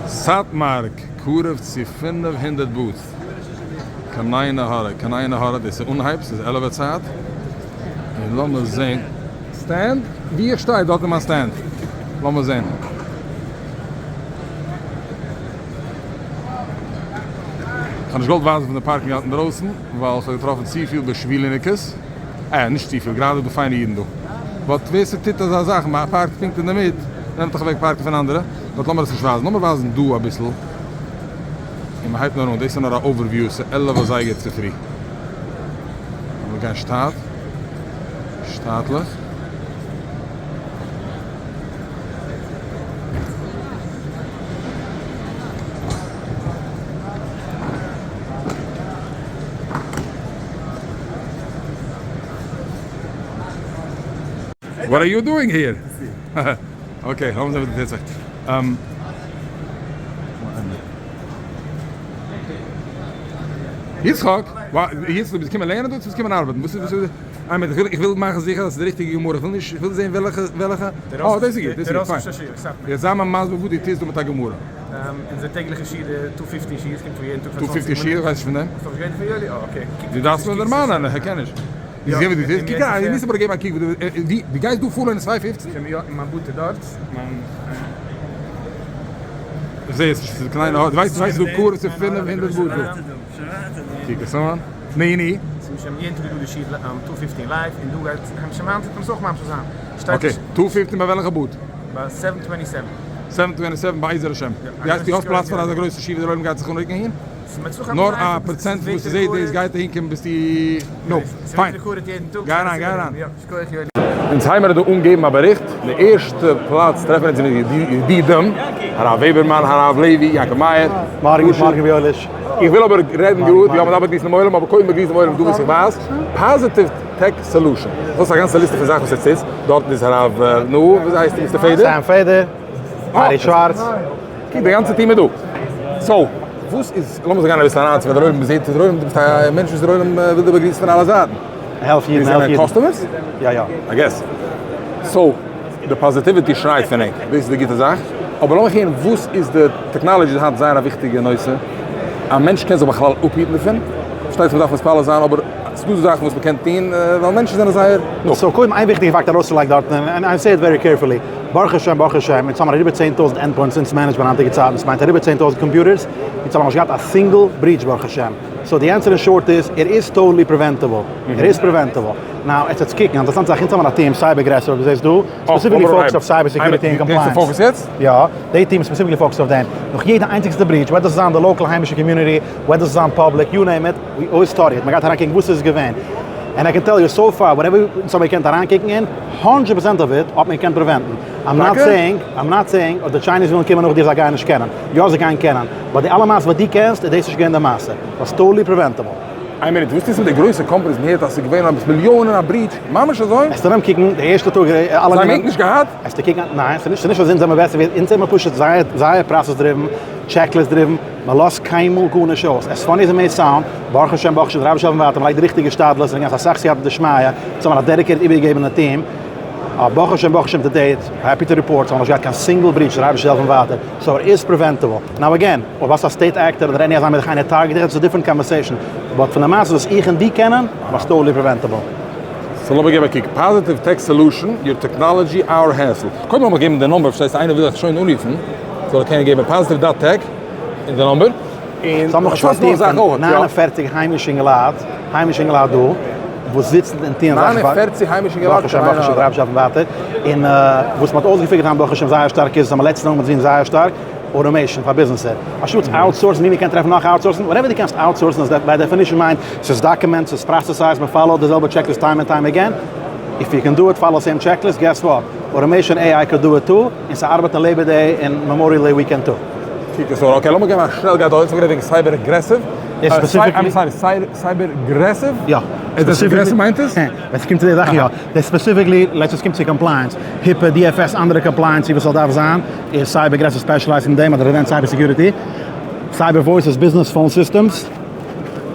סאטמאר קרוב צו 500 booths. קיין עין הרע, קיין עין הרע, דאס איז אנהייב, ס'איז עלעווע צייט. און לאמיר זען. stand? ווי איך שטיי דארט איז מיין stand. לאמיר זען. כ'האב נישט געוואלט ווייזן פון די parking lot אינדרויסן, ווייל כ'האב געטראפן צופיל בשביליניקעס. אה, נישט צופיל, גראדע איז דא פיינע אידן דא. but ווער ס'טוט אזא זאך, מ'פארקט פונקט אינדערמיט, נעמט דאך אוועק פארקן פון אנדערע. but לאמיר עס נישט ווייזן, לאמיר ווייזן דא אביסל. און מ'הייבט נאר אן, דאס איז נאר א overview, ס'איז 11 אזייגער צופרי. לאמיר גיין שטאט, שטאטליך. What are you doing here? Okay, לאמיר זען וואס דא טוט זיך. יצחק, יצחק, ביסט געקומען לערנען דא צו ביסט געקומען ארבעטן? וואס איז, וואס איז, איין מינוט, איך וויל מאכן זיכער אז ס'איז די ריכטיגע גמרא, איך וויל נישט, איך וויל זען וועלכע, וועלכע, אה, דאס איז גוט, דאס איז גוט, פיין. יעצט זיי מיר מסביר וואס דו טוסט דא מיט א גמרא. אונזער טעגליכע שיעור די two fifty שיעור, ס'קומט פאר יעדן טאג פאר two fifty צוואנציג שיעור? מינוט. איך ווייס נישט פון דעם. האסט נאכנישט געהערט דערפון יואלי? אה okay. דו דארפסט מיר דערמאנען, איך קען נישט. יא, זע ווי דו טוסט, קוק אהין, דו מוזט אבער געבן א קוק ווי דו, דו גייסט דא פארלערנען צוויי פופצן? יא, אין מיין booth דארט, מיין. איך זע עס נישט, ס'איז קליינע הויז, ווייסט ווייסט דא קרוב צו 500 booths. קוק עס אן. ני ני. ס'איז שוין יעדן טאג איז דא די שיעור two fifteen live, און דא גייט המשך היינט וועט מען עס אויך ממשיך זיין. okay, two fifteen ביי וועלכע booth? ביי seven twenty seven. seven twenty seven בעזר השם. דו הייסט דו האסט פלאץ פאר אזא גרויסע שיעור ווי דער עולם גייט זיך אנרוקן אהין? נאר א פראצענט פון וואס ס'זעהט דאס גייט אהין קומען ביסטו נו, פיין. גיי אריין גיי אריין. אונז היימער דא אנגעבן א באריכט, די ערשטע פלאץ טרעפן אונז מיט ידידים, הרב וועבערמאן, הרב לעווי, יעקב מאיר. מארגן מארגן יואליש. איך וויל אבער רעדן גראד, יא מ'דארף באגריסן דעם עולם, אבער קודם באגריסן דעם עולם דא וואס איך ווייס, Positive Tech Solution, דאס איז א גאנצע ליסטע פון זאכן וואס עס איז, דארטן איז הרב, נו, וויאזוי הייסט ער, Mister פעדער? סעם פעדער, ארי שווארץ. קוק די גאנצע team איז דא. So, וואס איז, לאמיר זיך גיין אביסל אריין צו ווען דער עולם זעט, דער עולם, דו ביסט א מענטש וואס דער עולם וויל דיר באגריסן פון אלע זייטן. העלף אידן, העלף אידן. customers? יא יא. I guess. So, די positivity שרייט פון ענק, דאס איז די גוטע זאך. אבער לאמיך הערן וואס איז די technology איז היינט זייער א וויכטיגע נושא, א מענטש קען זיך בכלל אפהיטן דערפון? פארשטייט זיך מ'דארף מתפלל זיין אבער ס'דא זאכן וואס מ'קען טון ווייל מענטשן זענען זייער נו. So קודם איין וויכטיגע פאקט ארויסצולייגן דארטן, and I say it very carefully, ברוך השם ברוך השם אונז האבן אריבער 10,000 endpoints אונז manage מען היינטיגע צייטן, ס'מיינט אריבער 10,000 computers, אונז האבן נאכנישט געהאט א single breach ברוך השם. So די answer in short איז, ער איז totally preventable. ער איז preventable. Now, עטס וועטס קוקן, אינטערעסאנט זאך, אונז האבן א team, Cyber Aggressive, וואס זעסט דא, specifically focused אויף cyber security און compliance. יא, די team איז specifically focused אויף דעם. נאך יעדע איינציגסטע breach, whether ס'זאל זיין די local היימישע community, whether ס'זאל זיין public, you name it, we always study it. מ'גייט אריינקוקן וואס איז געווען. And I can tell you, so far, whatever אונז האבן געקענט אריינקוקן אין, הונדרעט פראצענט of it האט מען געקענט prevent ן. I'm not saying, I'm not saying, אז די Chinese ווילן קומען נאך דיר זיי גייען נישט קענען. יא זיי גייען קענען. But די אלע מעשות וואס דו קענסט איז דאס נישט געווען די מעשה. Was totally preventable. איין מינוט, וואס טוסטו מיט די גרויסע companies? מען הערט אז ס'איז געווען עפעס מיליאנען א breach, ממש אזוי? עסט ארום קוקן די ערשטע טאג אלע זיי האבן ענק נישט געהאט? עסטו קוקן, ניין, ס'איז נישט אז אונז זעמער בעסער ווי, אונז זעמער פשוט זייער זייער process driven, checklist driven, מען לאזט קיינמאל גארנישט אויס, as funny as it may sound, ברוך השם ברוך השם דער אייבערשטער העלפן ווייטער, מען לייגט די ריכטיגע השתדלות און גאנץ אסאך סייעתא דשמיא, אונז האבן א dedicated איבערגעגעבענע team, ברוך השם ברוך השם to date, happy to report, האבן נאך נישט געהאט קיין single breach, דער אייבערשטער זאל העלפן ווייטער, so ער איז preventable. Now again, אויב האסט א state actor אדער any אזא מיט דיך איינער target דיך, איטס א different conversation, but פון די מעשה וואס איך און דו קענען, was totally preventable. So לאמיר געבן א קוק, Positive Tech Solution, your technology, our hassle. קודם לאמיר געבן די number, פארשטייסט איינער וויל זיך שוין אנרופן, זאל ער קענען געבן Positive dot tech און די number. און ס'האבן נאך שוין א team פון 49 היימישע אינגעלייט, היימישע אינגעלייט דא, וואס זיצן און טוען זאכן פאר. 49 היימישע אינגעלייט? ברוך השם, ברוך השם, דער אייבערשטער העלפן ווייטער. און וואס מ'האט אויסגע figure ט היינט ברוך השם זייער שטארק איז, אז מ'לעצטנס אנגעהויבן זען זייער שטארק, automation פאר ביזנעסער. אנשטאטס outsource ן, ווי מ'קען טרעפן נאך outsource ן, whatever דו קענסט outsource ן איז by definition מיינט, ס'איז documents, ס'איז פראסעסייזד, מ' follow ט די זעלבע checklist time and time again. If you can do it, follow same checklist, guess what? Automation AI could do it too, און ס'ארבעט אין Labor Day און Memorial Day weekend too. קוק עס אן, okay לאמיר געבן א שנעל גייט אויס, מ'רעדט וועגן cyber aggressive, specifically, sorry, cyber aggressive? יא. איז דאס aggressive מיינט עס? ווען ס'קומט צו די זאך יא. דאס specifically, let's say ס'קומט צו compliance, HIPAA, DFS, אנדערע compliance וואס ס'זאל דארף זיין, איז cyber aggressive specialized אין דעם אדער advanced cyber security, cyber voice איז business phone systems,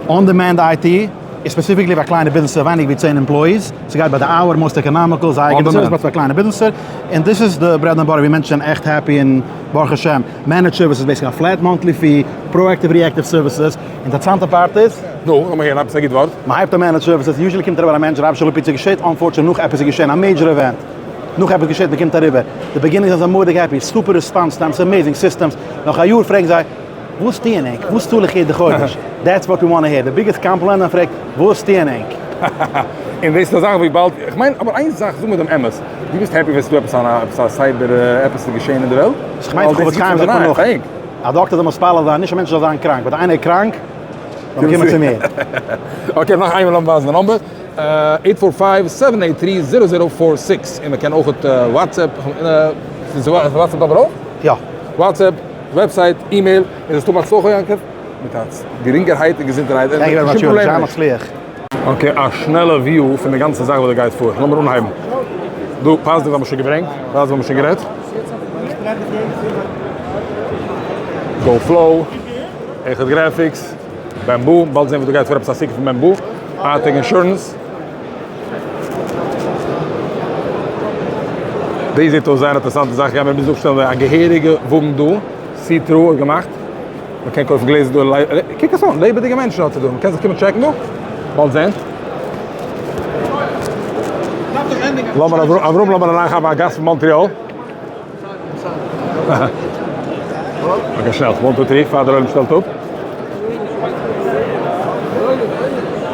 on demand IT. איז specifically פאר קליינע ביזנעסער ווייניגער ווי 10 employees, ס'גייט ביי די hour, most economical, זייער גוטע service but פאר קליינע ביזנעסער, און דאס איז די bread and butter ווי מענטשן זענען עכט happy און ברוך השם, managed service איז basically א flat monthly fee, proactive reactive services, אינטערסאנטע part איז. נו, לאמיר הערן עפעס א גוט ווארט. מ'הייבט אן managed services, usually קומט אריבער א מענטש רב שלום פיצא געשעט, unfortunately נאך עפעס איז געשען א major event, נאך עפעס געשעט מ'קומט אריבער, די beginnings זענען זיי מורא'דיג happy, super response times, amazing systems, נאך א יאר פרעגן זיי, וואס טוען ענק? וואס צאל איך יעדע חודש? That's what we wanna hear, די biggest compliment מען פרעגט, וואס טוען ענק? און דאס איז א זאך וויבאלד, איך מיין, אבער איין זאך, זאג מיר דעם אמת, דו ביסט happy ווען ס'איז דא עפעס א עפעס א cyber עפעס איז געשען אין די וועלט? איך מיין ווייל חפץ דאס חיים גיבט זאגט מען זיך נאך, א דאקטער זאל מתפלל זיין, נישט א מענטש זאל זיין קראנק, but איינער איז קראנק, זאל מען קומען צו מיר. Okay, נאך איינמאל לאמיר ווייזן די number, eight four five seven eight three zero zero four six, און מען קען אויך WhatsApp, WhatsApp אבער אויך? יא. WhatsApp. Website, email, און זאלסט האבן הצלחה יעקב, מיט א גרינגערהייט און געזונטערהייט, און קיין שום פראבלעם נישט. Okay, א שנעלע view פון די גאנצע זאך וואס דא גייט פאר, לאמיר אנהייבן. דא, פאזיטיוו האבן מיר שוין געברענגט, פאזיטיוו האבן מיר שוין גערעדט. Go Flow, אחד Graphics, Bamboo, באלד זען וואס דא גייט פאר, עפעס א סוכה פון Bamboo, Arctic Insurance. דאס זעט אויס זייער אינטערעסאנטע זאך, גיימיר מוזן אפשטעלן א געהעריגע וואגן דא, see through האט געמאכט, מען קען קויפן גלעזער דא, קוק עס אן, לעבעדיגע מענטשן האט ער דא, מען קען זיך קומען טשעקן דא, באלד זען. לאמיר אברהם לאמיר אריינכאפן א גאסט פון מאנטריאל. Okay שנעל, one two three, פאר דער עולם שטעלט אפ.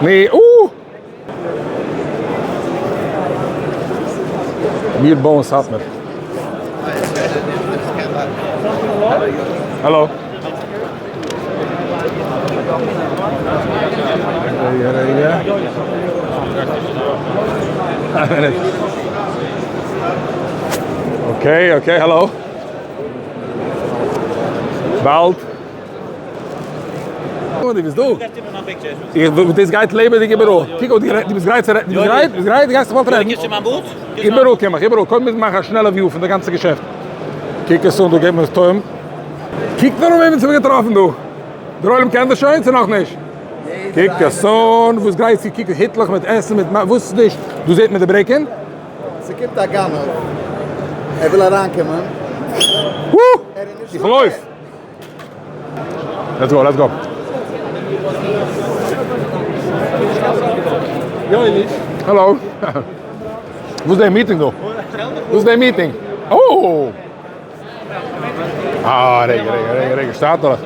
ני, אה! מיר בויען סאטמאר. האלא. רגע רגע. Okay okay hello. באלד. דו ביסט דא? איך דאס גייט לעבעדיג איבעראל. קוק אויף די דו ביסט גרייט צו רעדן? דו ביסט גרייט? ביסט גרייט? דו גייסט זיך באלד רעדן. איבעראל קום איך איבעראל. קודם מוז מען מאכן א שנעלע view פון די גאנצע געשעפט. קוק עס אן דא געבן עס טוים. קוק נאר אן וועמען אונז האבן געטראפן דא. דער עולם קען דאס שוין צו נאכנישט? קוק עס אן וואס גרייט צו קוק היטלעך מיט עסן מיט וואס נישט. דא זעט מען די ברעקען. ס'קומט א גנב, ער וויל אריינקומען. וואו! איך לויף! Let's go, let's go. Hello. וואס איז די meeting דא? וואס איז די meeting? Oh! אה, רגע, רגע, רגע, רגע, שטאטעלעך.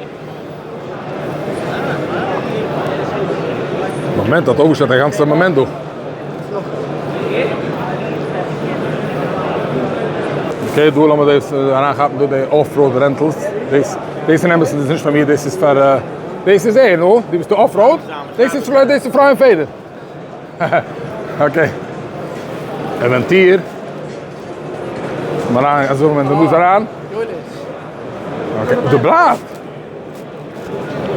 מאמענט האט אויפגעשטעלט א גאנצע מאמענט דא. Okay, דא לאמיר דאס אריינכאפן דא די off road rentals. דאס דאס אין אמת איז נישט פאר מיר, דאס איז פאר דאס איז ער, נו? דו ביסט דא off road? דאס איז דאס איז פריים פעדער. Okay. אווענטיר. אריין, אזוי ווען דו מוזט אריין. Okay, די בלאט.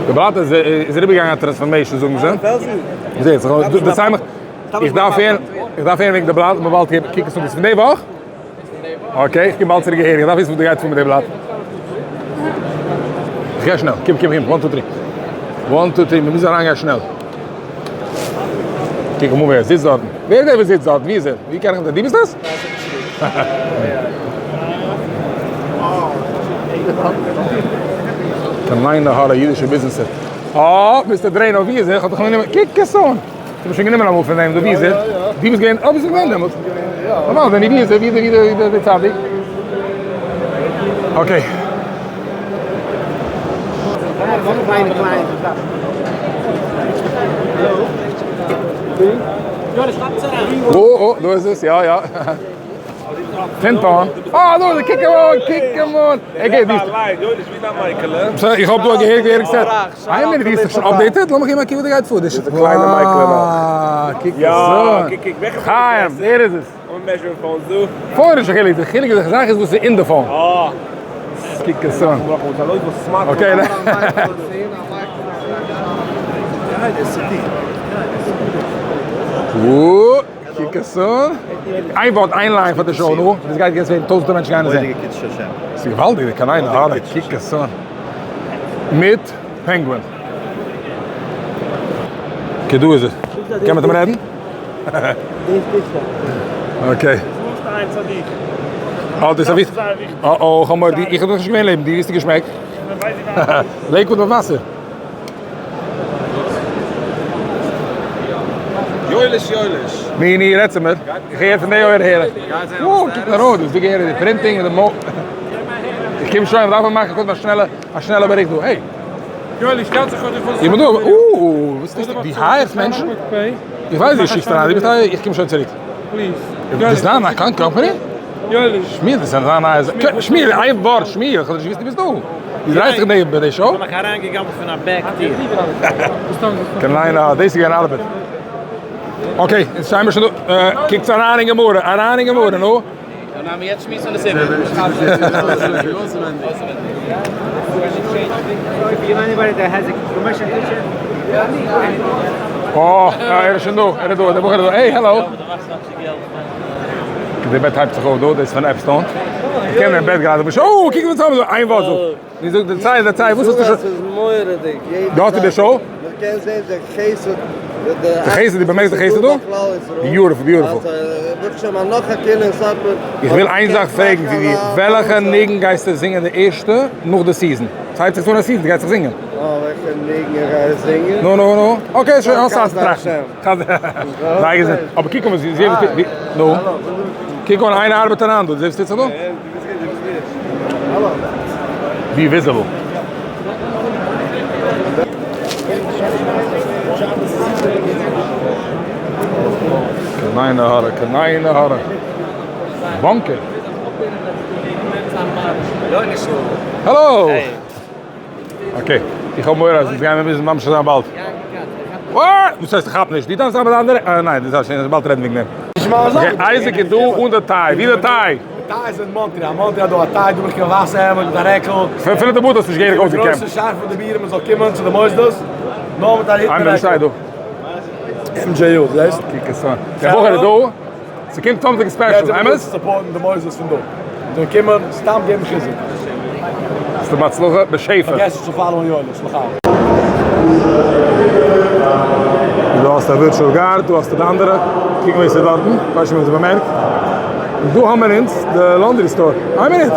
די בלאט איז איז אריבערגעגאנגען א transformation זאגן זיי. זעהט זיך אויס, דאס זיי מיך. איך דארף הערן, איך דארף הערן וועגן די בלאט, מ'וואלט באלד קוקן צו דאס פון די וואך. Okay, איך קום באלד צוריק אהער, איך דארף וויסן וואס דא גייט פאר מיט די בלאט. איך גיי שנעל, קום קום קום, one two three. One two three, מ'מוז אריינגיין שנעל. קוק אמאל ווער זיצט דארטן. ווער איז דער וואס זיצט דארטן? ווי איז ער? ווי קען איך אים זען? דו ביסט עס? קיין עין הרע אידישע ביזנעסער. אה, Mister דרעינאו, ווי איז ער? כ'האב דיך גענומען. קוק עס אן! כ'האב שוין גענומען אמאל פון דעם דא, ווי איז ער? דו ביסט געווען, אה, ביסט געווען דעמאלטס. נארמאל, ווען ווי איז ער? ווי איז דער, ווי איז דער צדיק? Okay. Oh, oh, דא איז עס, יא, יא. פינטאן. אה, דא איז ער, קוק אים אן, קוק אים אן. ער גייט נישט. איך האב דא א געהעריגע סעט. איין מינוט, די איז שוין updated? לאמיך געבן א קוק וואס דא גייט פאר. דאס איז א קליינע מייקל נאך. קוק עס אן. חיים, דער איז עס. Phone איז נישט א חילוק, די חילוק איז די זאך איז וואס איז אין די phone. קוק עס אן. Okay. וואו! קוק עס אן. איין ווארט, איין line פאר די show, נו. דאס גייט יעצט ווערן טויזענטער מענטשן גייען עס זען. ס'איז געוואלדיג, קיין עין הרע, קוק עס אן. מיט Penguin. Okay, דא איז עס. קען מיט אים רעדן? Okay. אה, דאס איז וויכטיג. אה אה, איך האב מורא, איך האב נאכנישט געווען לעבן דיר, ווי האסטו געשמעקט? Lakewood מיט וואסער. יואליש יואליש. ני ני רעד צו מיר. איך הער פון די אויער הער איך. וואו, קוק נאר אויס, דאס איז געהעריג די printing מיט די מו. איך קום שוין, מ'דארף מאכן קודם א שנעלע א שנעלע באריכט דא. העי. יואליש שטעלט זיך אויף איך בין דא. אוה, וואס טוסטו? דו hire סט מענטשן? איך ווייס דו שיקסט אריין, דו ביסט א, איך קום שוין צוריק. דאס איז דיין account company? שמיל, דאס איז דיין נייע זאך. שמיל, איין ווארט, שמיל, איך האב נישט געוואוסט דו ביסט דא. דו דרייסט זיך נעבן ביי די show? כ'האב מיך אריינגעגנב'ט פון א back טיר. קיין עין הרע, דאס איז געווען ארבעט. Okay, יעצט שטייען מיר שוין דא. קוקטס אריין אין גמרא, אריין אין גמרא, נו. אה, ער איז שוין דא, ער איז דא, דער בחור איז דא, hey, hello. די בעט הייבט זיך אויף דא, דאס איז פון עפסטאון. איך קען דעם בעט גראדע פשוט, אוי, קוק וואס האבן מיר דא, איין ווארט זאג. נו זאג, דערצייל, דערצייל, וואס האסטו שוין. עס איז מורא'דיג, יעדע דא האסטו די show? מען קען זען די חסד, די חסד, דו באמערקסט די חסד דא? Beautiful, beautiful. איך וויל איין זאך פרעגן פון דיר, וועלכע ניגון גייסטו זינגען די ערשטע נאך די season? ס'הייבט זיך אן א season, דו גייסט זיך זינגען. אה, וועלכע ניגון איך גיי זינגען? נו נו נו, okay שוין, האסט צייט צו טראכטן. זיי געזונט. אבער קוק אן וואס זי נו. קוק אן איינער ארבעט אריין דא, דו זעסט וואס טוט זיך דא? Be visible. קיין עין הרע, קיין עין הרע. Bunker. Hello! Okay, איך האב מורא אז אונז גיימיר מוזן ממשיך זיין באלד. וואס הייסט איך כאפ נישט? דו דארפסט זיין ביי די אנדערע? אה ניין, דו דארפסט שוין באלד רעדן וועגן דעם. Okay, אייזיק איז דא אן די tie. ווי איז די tie? די tie איז אין מאנטריאל. מאנטריאל דא א tie, דא באקומען ווייסע העמד מיט א רעקל. אפילו די בארד האסט נישט געהעריג אויסגעקעמט. גרויסע שארפע דיבורים מען זאל קומען צו די מוסדות נאר מיט א היט און רעקל. MJU, זעסט? קוק עס אן. דער בחור איז דא. ס'קומט something special, אמת? support ן די מוסדות פון דא. זאלן קומען סתם געבן חיזוק. ס'איז בהצלחה בשפע. פארגעס נישט צו follow ען יואליש, לחיים. דא האסטו א virtual guard, דא האסטו די אנדערע, קוק ווער ס'איז דארטן, כ'ווייס נישט וועם ס'איז באמערקט. און דא האמער אונז די laundry store. איין מינוט!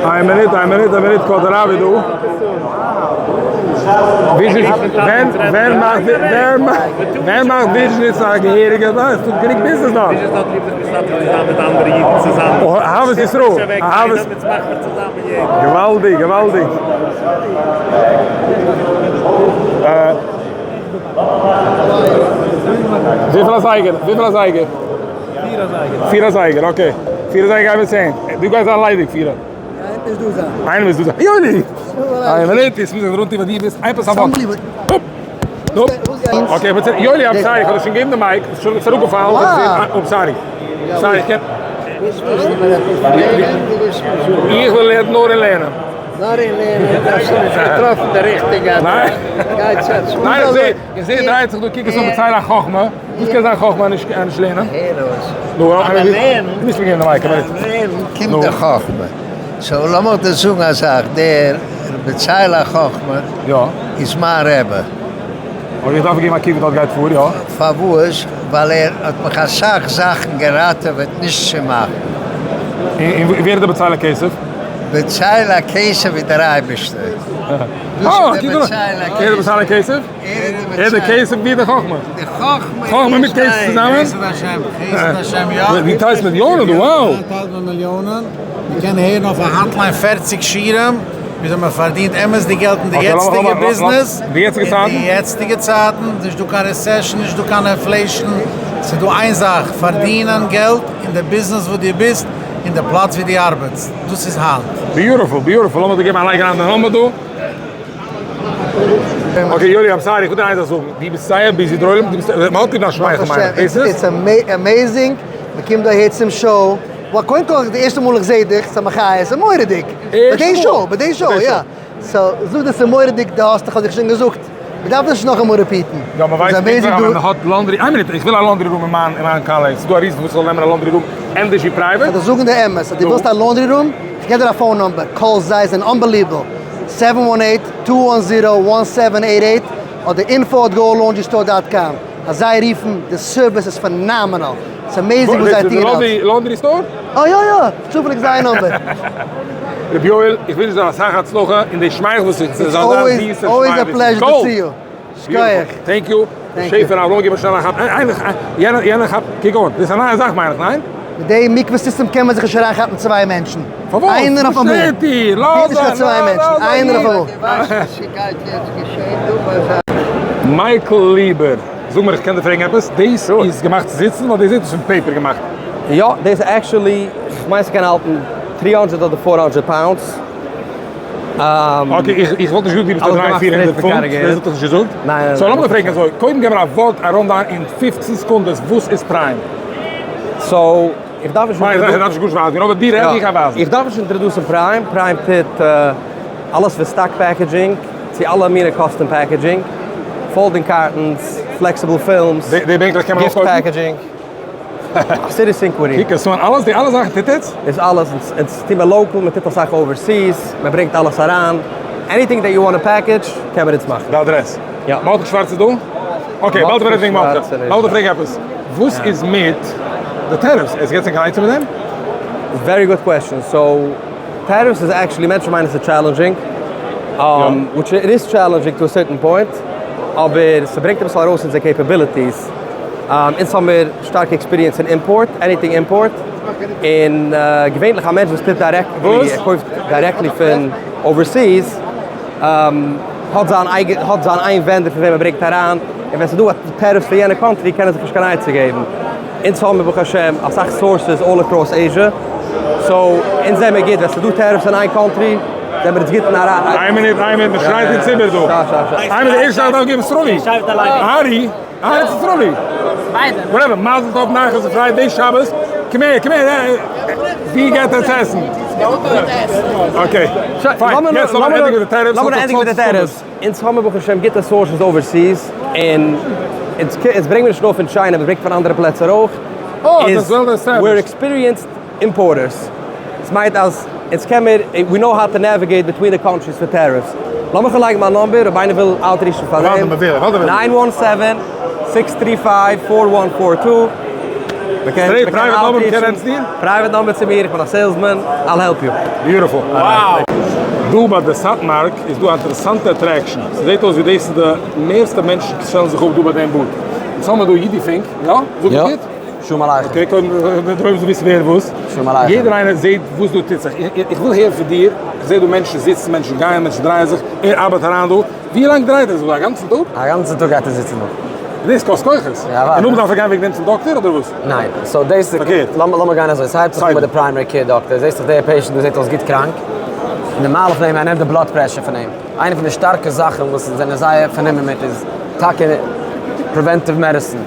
איין מינוט, איין מינוט, איין מינוט, כבוד הרב איז דא. ווען ווער מאכט ווער מאכט וויזשניץ א געהעריגע זאך? ס'איז דא גענוג ביזנעס דארט. אהבת ישראל, אהבת. געוואלדיג, געוואלדיג. וויפיל אזייגער? וויפיל אזייגער? פיר אזייגער, okay. פיר אזייגער גייען מיר צו אים. דו גייסט זיין ליידיג פירער. איינער מוז דא זיין. יוני! איין מינוט, יעצט מוז איך ארומטון וואס דו ביסט. איין פאס א ווארט. Okay, איך בין יולי, I'm sorry, איך האב דיר שוין געגעבן די mic, עס איז שוין אראפגעפאלן, I'm sorry. Sorry, איך קען. איך וויל לערנען נאר אין לערנען. נאר אין לערנען, דו האסט נישט געטראפן די ריכטיגע אדרעס. גיי צו א ניין, איך זע, איך זע דרייט זיך דא, קוק עס אן בצל החכמה. וואס קען זיין חכמה נישט נישט לערנען? הער אויס. נו, אבער לערנען, נישט מיר געבן די mic, לערנען קומט די חכמה. So לאמיך דיר זאגן א זאך, דער בצל החכמה איז מיין רבי. אויב איך דארף געבן א קוק וואס דארט גייט פאר, יא. פארוואס? ווייל ער האט מיך אסאך זאכן געראטעוועט נישט צו מאכן. און ווער איז דער בצל הכסף? בצל הכסף איז דער אייבערשטער. דאס איז דער בצל הכסף. ער איז דער בצל הכסף? ער איז דער כסף ווי די חכמה. די חכמה חכמה מיט כסף צוזאמען. חסד השם, חסד השם יא. דו טיילסט מיליאנען דא, wow. טיילט מען מיליאנען. מען קען הערן אויף א hotline 40 שיעורים וויאזוי מען פארדינט אמת'דיג געלט אין די יעצטיגע ביזנעס, די יעצטיגע צייטן? אין די יעצטיגע צייטן, נישט דא קיין recession, נישט דא קיין inflation, ס'איז דא איין זאך, פארדינען געלט אין די ביזנעס וואס דו ביסט, אין די פלאץ ווי דו ארבעטסט, דאס איז היינט. Beautiful, beautiful, לאמיר דיר געבן א לייק אריין די נומבער דא. Okay יולי I'm sorry, איך וויל דיר איין זאך זאגן, דו ביסט זייער busy דער עולם, דו ביסט, מען האט ליב דיין שמייכל מיין איך, דאס איז? It's amazing, מען קומט דא אהער צום show, well קודם כל די ערשטע מאל איך זעה דיך, ס'איז א מחיה, ס'איז מורא'דיג, ביי די show, ביי די show, יא, so זאג דיר ס'איז מורא'דיג, דו האסט, איך האב דיך שוין געזאגט, מען דארף נישט נאכאמאל repeat ן, יא מען ווייסט פונקטליך אז מען האט laundry, איין מינוט, איך וויל א laundry room אין מיין אין מיין קאלעדזש, ס'איז דא א reason פארוואס איך זאל נעמען א laundry room ענדערש ווי private? כ'וועל דיר זאגן די אמת, אז דו ווילסט א laundry room, איך געב דיר א phone number, call זיי, זיי זענען unbelievable, seven one eight, two one zero, one seven eight eight, אדער info at go laundry store dot com. אז זיי רופן, די service איז phenomenal, ס'איז amazing וואס זיי טוען אלס. Laundry store? אה יא יא, צופעליג זייער number. רבי יואל, איך ווינטש דיר אסאך הצלחה אין די שמייכל וואס איך זעה זיין זיסע שמייכל איז גאלד! שכוח. Thank you. שעפער אברהם גיב מיר שנעל א כאפ. איינער יענער כאפט קוק אן. דאס איז א נייע זאך מיין איך, ניין? מיט די מקווה סיסטעם קען מען זיך נישט אריינכאפן צוויי מענטשן. פארוואס? איינער אויף אמאל. וואס שטערט דיר? גייט נישט קיין צוויי מענטשן. איינער אויף אמאל. מייקל ליבער, זאג מיר איך קען דיר פרעגן עפעס? דאס איז געמאכט צו זיצן אדער דאס איז פון paper געמאכט? יא, דאס איז actually, כ'מיין ס'קען האלטן 300 אדער 400 pounds. Okay, איך וואלט נישט געזאגט דו ביסט א דריי 400 פונט, דאס האט איך נישט געזאגט. ניין. So לאמיר פרעגן אזוי, קודם געב מיר א ווארט א rundown אין 15 סעקונדעס וואס איז Prime? So, איך דארף נישט. ניין, איך דארף נישט גארנישט ווייזן, אבער דיר רעד איך א ווייזן. איך דארף נישט introduce ן Prime, Prime טוט אלעס פון stock packaging צו אלע מיני custom packaging, folding cartons, flexible films, די בענקלעך קען מען אויך gift קויפן? packaging. סיטי סינקווערי. קוק עס אן, אלעס די אלע זאכן טוט עטס? איז אלעס, אונז טוהן מיר local, מען טוט אסאך overseas, מען ברענגט אלעס אריין, anything that you want package קען מען אונז מאכן. די אדרעס? יא. מרדכי שווארץ איז דא? Okay, באלד וועל איך וועגן מרדכי. לאמיר דיך פרעגן עפעס, וואס איז מיט די tariffs? עס געט זיך קיין עצה מיט דעם? Very good question, so tariffs איז actually, מענטשן מיינען עס איז challenging, which it is challenging to a certain point, אבער ס'ברענגט אביסל ארויס אונזער capabilities. אונז האבן מיר שטארקע experience אין import, anything import, און געווענליך א מענטש וואס טוט directly, ער קויפט directly פון overseas, האט זיין אייגע, האט זיין איין vendor פון וועם ער ברענגט אריין, און ווען ס'איז דא א tariff פון יענע country קען ער זיך נישט קיין עצה געבן. אונז האבן מיר ברוך השם אסאך sources all across Asia, so אונז זעמיר גוט, ווען ס'איז דא tariffs אין איין country, זעמיר אונז גוט אין אריין. איין מינוט, איין מינוט, מ'שרייט אין ציבור דא. איין מינוט, ערשט דארף געבן סרולי. ארי. אה, עס איז סרולי. Whatever, מזל טוב נחת און פרייד די שבת. קום אהער, קום אהער. ווי גייט עטס עסן? Okay, fine. יעצט לאמיר ענדיגן מיט די tariffs. לאמיר ענדיגן מיט די tariffs. אונז האמיר ברוך השם גוטע sources overseas, און אונז ברענגן מיר נישט נאר פון China, מ'ברענגט פון אנדערע פלעצער אויך. אה, דאס well established. We're experienced importers. עס מיינט אז אונז קען מיר, we know how to navigate between the countries פאר tariffs. לאמיך לייגן מיין number אויב איינער וויל outreach ן פאר דעם. Nine one seven, six three five, four one four two. Straight private number קען ענץ דיר? Private number צו מיר, איך בין א salesman, I'll help you. Beautiful. דא ביי די סאטמארק איז דא א אינטערעסאנטע attraction. ס'זעט אויס ווי דאס איז די מערסטע מענטשן שטעלן זיך אפ דא ביי דעם booth. יעצט האמיר דא אידי פינק, יא? זאג איך גוט? שלום עליכם. Okay, קודם דער אויבערשטער וויסן ווער וואס. שלום עליכם. יעדער איינער זעט וואס דא טוט זיך. איך וויל הערן פון דיר, איך זע דא מענטשן זיצן, מענטשן גייען, מענטשן דרייען זיך, ער ארבעט אריין דא. ווי לאנג דרייט ער זיך דא? א גאנצן טאג? א גאנצן טאג גייט ער זיצן דא. דאס קאסט כוחות. יא אוודאי. און נאכדעם דארף ער גיין וועגן דעם צום דאקטער אדער וואס? ניין. So דאס איז, פארקערט. לאמיר גיין אזוי, ס'הייבט זיך אן מיט די primary care doctor, זעסט דאך דער patient דא זעט אויס גוט קראנק. און די מעלה פון אים, ער נעמט די blood pressure פון אים. איינע פון די שטארקע זאכן וואס אונז זענען זייער פארנומען מיט איז טאקע preventive medicine.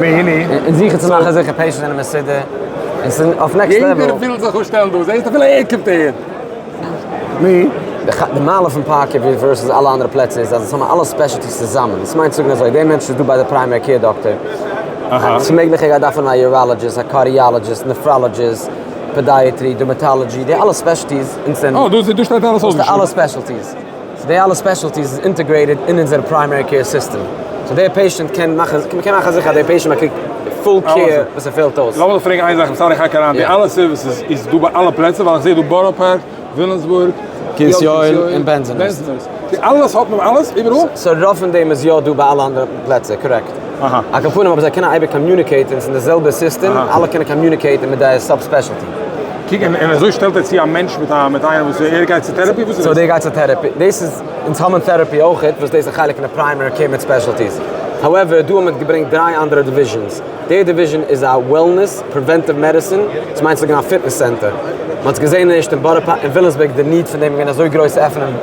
און זיכער צו מאכן זיכער patients זענען מסודר און ס'איז אויף next level. יעדער וויל זיך אפשטעלן דא, זעסט אפילו ער קומט אהער. די מעלה פון Park Avenue versus אלע אנדערע פלעצער איז אז עס האבן אלע specialties צוזאמען. דאס מיינט צו זאגן אזוי, דער מענטש איז דא ביי די primary care doctor, ס'איז מעגליך ער גייט דארפן א urologist, א cardiologist, nephrologist, podiatry, dermatology, די אלע specialties אונז זענען. אה, דא שטייט אלעס אויסגעשריבן. אלע specialties. So די אלע specialties איז integrated אין אונזער primary care system. So דער patient קען מאכן, מ'קען מאכן זיכער אז דער patient באקריגט full care וואס ער פעלט אויס. לאמיר דיך פרעגן איין זאך, sorry איך האק אריין, די אלע services איז דא ביי אלע פלעצער? ווייל איך זעה דא בארא פארק, וויליאמסבורג, קרית יואל און בענזענהורסט. די אלעס האט מען אלעס איבעראל? So רוב פון דעם איז יא דא ביי אלע אנדערע פלעצער, correct. על כל פנים אבער זיי קענען אייביג communicate ן, ס'איז די זעלבע סיסטעם, אלע קענען communicate ן מיט די sub specialty. קוק און אזוי שטעלט ער צו א מענטש מיט א מיט איינעם וואס ער גייט צו therapy וואס איז so דער גייט צו therapy דאס איז אונז האבן therapy אויכעט וואס דאס איז א חלק פון די primary care מיט specialties however דא האט מען געברענגט דריי אנדערע divisions די division איז א wellness preventive medicine דאס מיינט ס'איז געווען א fitness center מען האט געזען ערשט אין בארא פארק אין וויליאמסבורג די need פון דעם איז געווען אזוי גרויס צו עפענען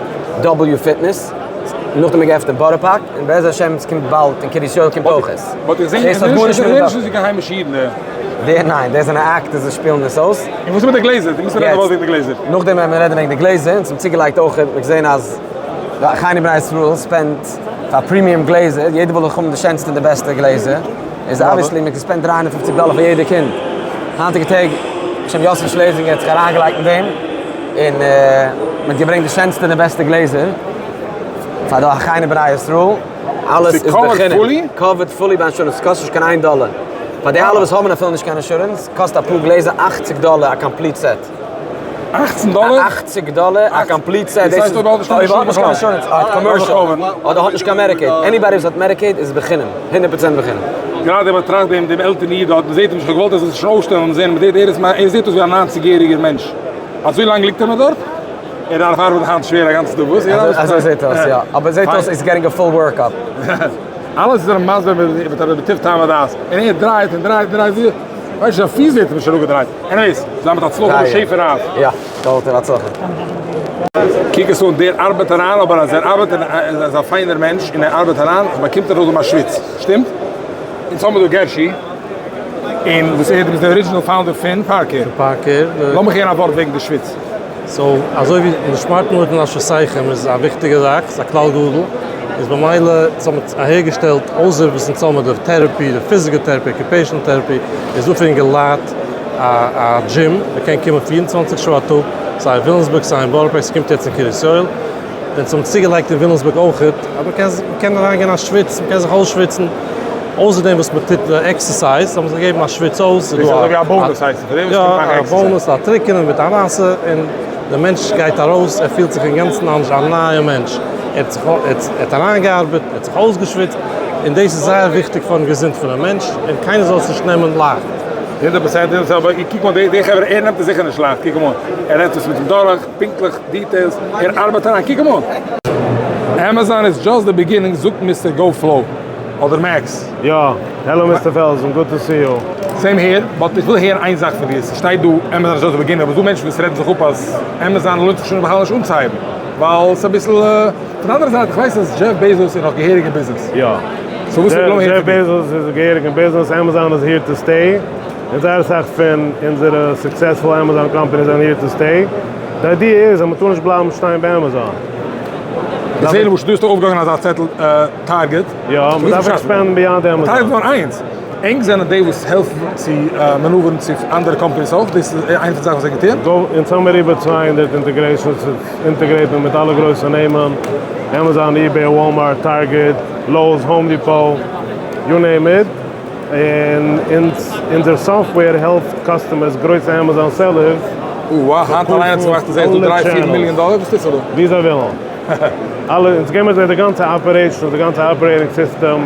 W Fitness נאכדעם האט מען געעפנט אין בארא פארק און בעזר השם עס קומט באלד אין קרית יואל קומט אויך עס. But איך זעה נישט אז ס'איז קיין היימישע אידן דא. די ניין, די זענען actors וואס שפילן עס אויס. און וואס איז מיט די גלעזער? דו מוזט רעדן אבאוט וועגן די גלעזער. נאכדעם ווען מיר רעדן וועגן די גלעזער, אונז האבן צוגעלייגט אויך, מיר געזען אז אחינו בני ישראל spend ט פאר premium גלעזער, יעדער וויל דאך האבן די שענסטע און די בעסטע גלעזער, איז obviously מען spend 350 דאלער פאר יעדע קינד. היינטיגע טעג, שם יוסף שלעזינגער האט זיך אריינגעלייגט אין דעם, און מען האט געברענגט די שענסטע און די בעסטע גלעזער פאר די אחינו בני ישראל. אלעס איז בחינם, covered fully ביי אינשורענס, ס'קאסט נישט קיין איין דאלער. פאר די אלע וואס האבן אפילו נישט קיין אינשורענס, קאסט אפאר גלעזער אכציג דאלער א complete set. אכצן דאלער? אכציג דאלער א complete set. דאס הייסט אויב האט נישט קיין אינשורענס בכלל? האט commercial, אדער האט נישט קיין Medicaid, anybody וואס האט Medicaid איז בחינם, הונדערט פראצענט בחינם. גראדע באטראכט דעם דעם עלטערן איד דארט, מ'זעט אים נישט, כ'האב געוואלט ער זאל זיך שוין אויפשטעלן און זען, מ'זעט ער איז ער זעט אויס ווי א ניינציג יעריגער מענטש, אזוי לאנג ליגט ער נאך דארט? ער דארף ארבעטן היינט שווער א גאנצן טאג, וואס? אזוי זעט אויס יא, אבער זעט אויס איז getting a full work up. אלעס איז ער מסביר מיט א בטוב טעם ודעת, און ער דרייט און דרייט און דרייט, ווייסט נישט זיין פיס ווערט אים שוין אפגעדרייט, anyways, זיי מיט הצלחה די שעפער רב. יא, כל טוב הצלחה. קוק עס אן, דער ארבעט אריין, אבער אז ער ארבעט און ער איז א פיינער מענטש און ער ארבעט אריין, באקומט ער אויך דעם א שוויץ, שטימט? אונז האמיר דא גערשי. און וואס ער איז די original founder פון פארקער. פון פארקער. לאמיך הערן א ווארט וועגן די שוויץ. so אזוי ווי ונשמרתם מאוד לנפשותיכם איז א וויכטיגע זאך, ס'איז א כלל גדול, איז במילא אונז האבן אהערגעשטעלט אויסער וואס אונז האבן די therapy, די physical therapy, occupational therapy, איז דא פאר אינגעלייט א א דזשים, מ'קען קומען 24 שעה א טאג, סיי אין וויליאמסבורג סיי אין בארא פארק, ס'קומט יעצט אין קרית יואל. און ס'האבן צוגעלייגט אין וויליאמסבורג אויכעט אז מ'קען מ'קען אריינגיין א שוויץ, מ'קען זיך אויסשוויצן, אויסער דעם וואס מ'טוט די exercise, האבן זיי געגעבן א שוויץ אויס, דאס איז אזויווי א bonus הייסט עס, פאר דעם וואס קומט מאכן exercise. יא, א bonus, א טריקענעם מיט א נאסע, און דער מענטש גייט ארויס, ער פילט זיך אינגאנצן אנדערש, א נייער מענטש, ער האט זיך ער האט אריינגעארבעט, ער האט זיך אויסגעשוויצט, און דאס איז זייער וויכטיג פארן געזונט פונעם מענטש, און קיינער זאל עס נישט נעמען לייכט. הונדערט פראצענט, אבער קוק מאל די חברה, ער נעמט עס זיכער נישט לייכט, קוק אים אן, ער רעדט עס מיט אים דורך, פונקטליך details, ער ארבעט אריין, קוק אים אן! Amazon איז just די beginning זאגט Mister Go Flow אדער Max. יא, hello Mister פעלזן, good to see you. Same here, but איך וויל הערן איין זאך פון דיר, ס'שטייט דא Amazon איז just די beginning, אבער ס'דא מענטשן וואס רעדן זיך אפ אז Amazon לוינט זיך שוין בכלל נישט אנצוהייבן, ווייל ס'איז אביסל, פון די אנדערע זייט איך ווייס אז דזשעף בעזאס איז נאך געהעריג אין ביזנעס. יא. so וואס איז לאמיר הערן דזשעף פון דיר. בעזאס איז געהעריג אין ביזנעס, Amazon איז here to stay. און זייער אסאך פון אונזערע successful Amazon companies זענען here to stay. די idea איז אז מ'טאר נישט בלייבן שטיין ביי Amazon. איך זעה למשל דא איז אויפגעהאנגען אזא צעטל Target. יא, מ'דארף expand ן beyond Amazon. Target איז נאר איינס. ענק זענען די וואס העלפן צו מאנעווערן צו אנדערע companies אויך? דאס איז איינע פון די זאכן וואס ענק טוען? אונז האמיר איבער 200 integrations, integrate מען מיט אלע גרויסע נעמען, Amazon, eBay, Walmart, Target, Lowe's, Home Depot, you name it. און אונזער software העלפט customers, גרויסע Amazon sellers, אוה, היינט אליין האט זיך געמאכט אז ער איז דא דריי פיר מיליאן דאלער, וואס טוט זיך דא? ווי זיי ווילן. אלע, אונז געבן זיי די גאנצע operations, די גאנצע operating system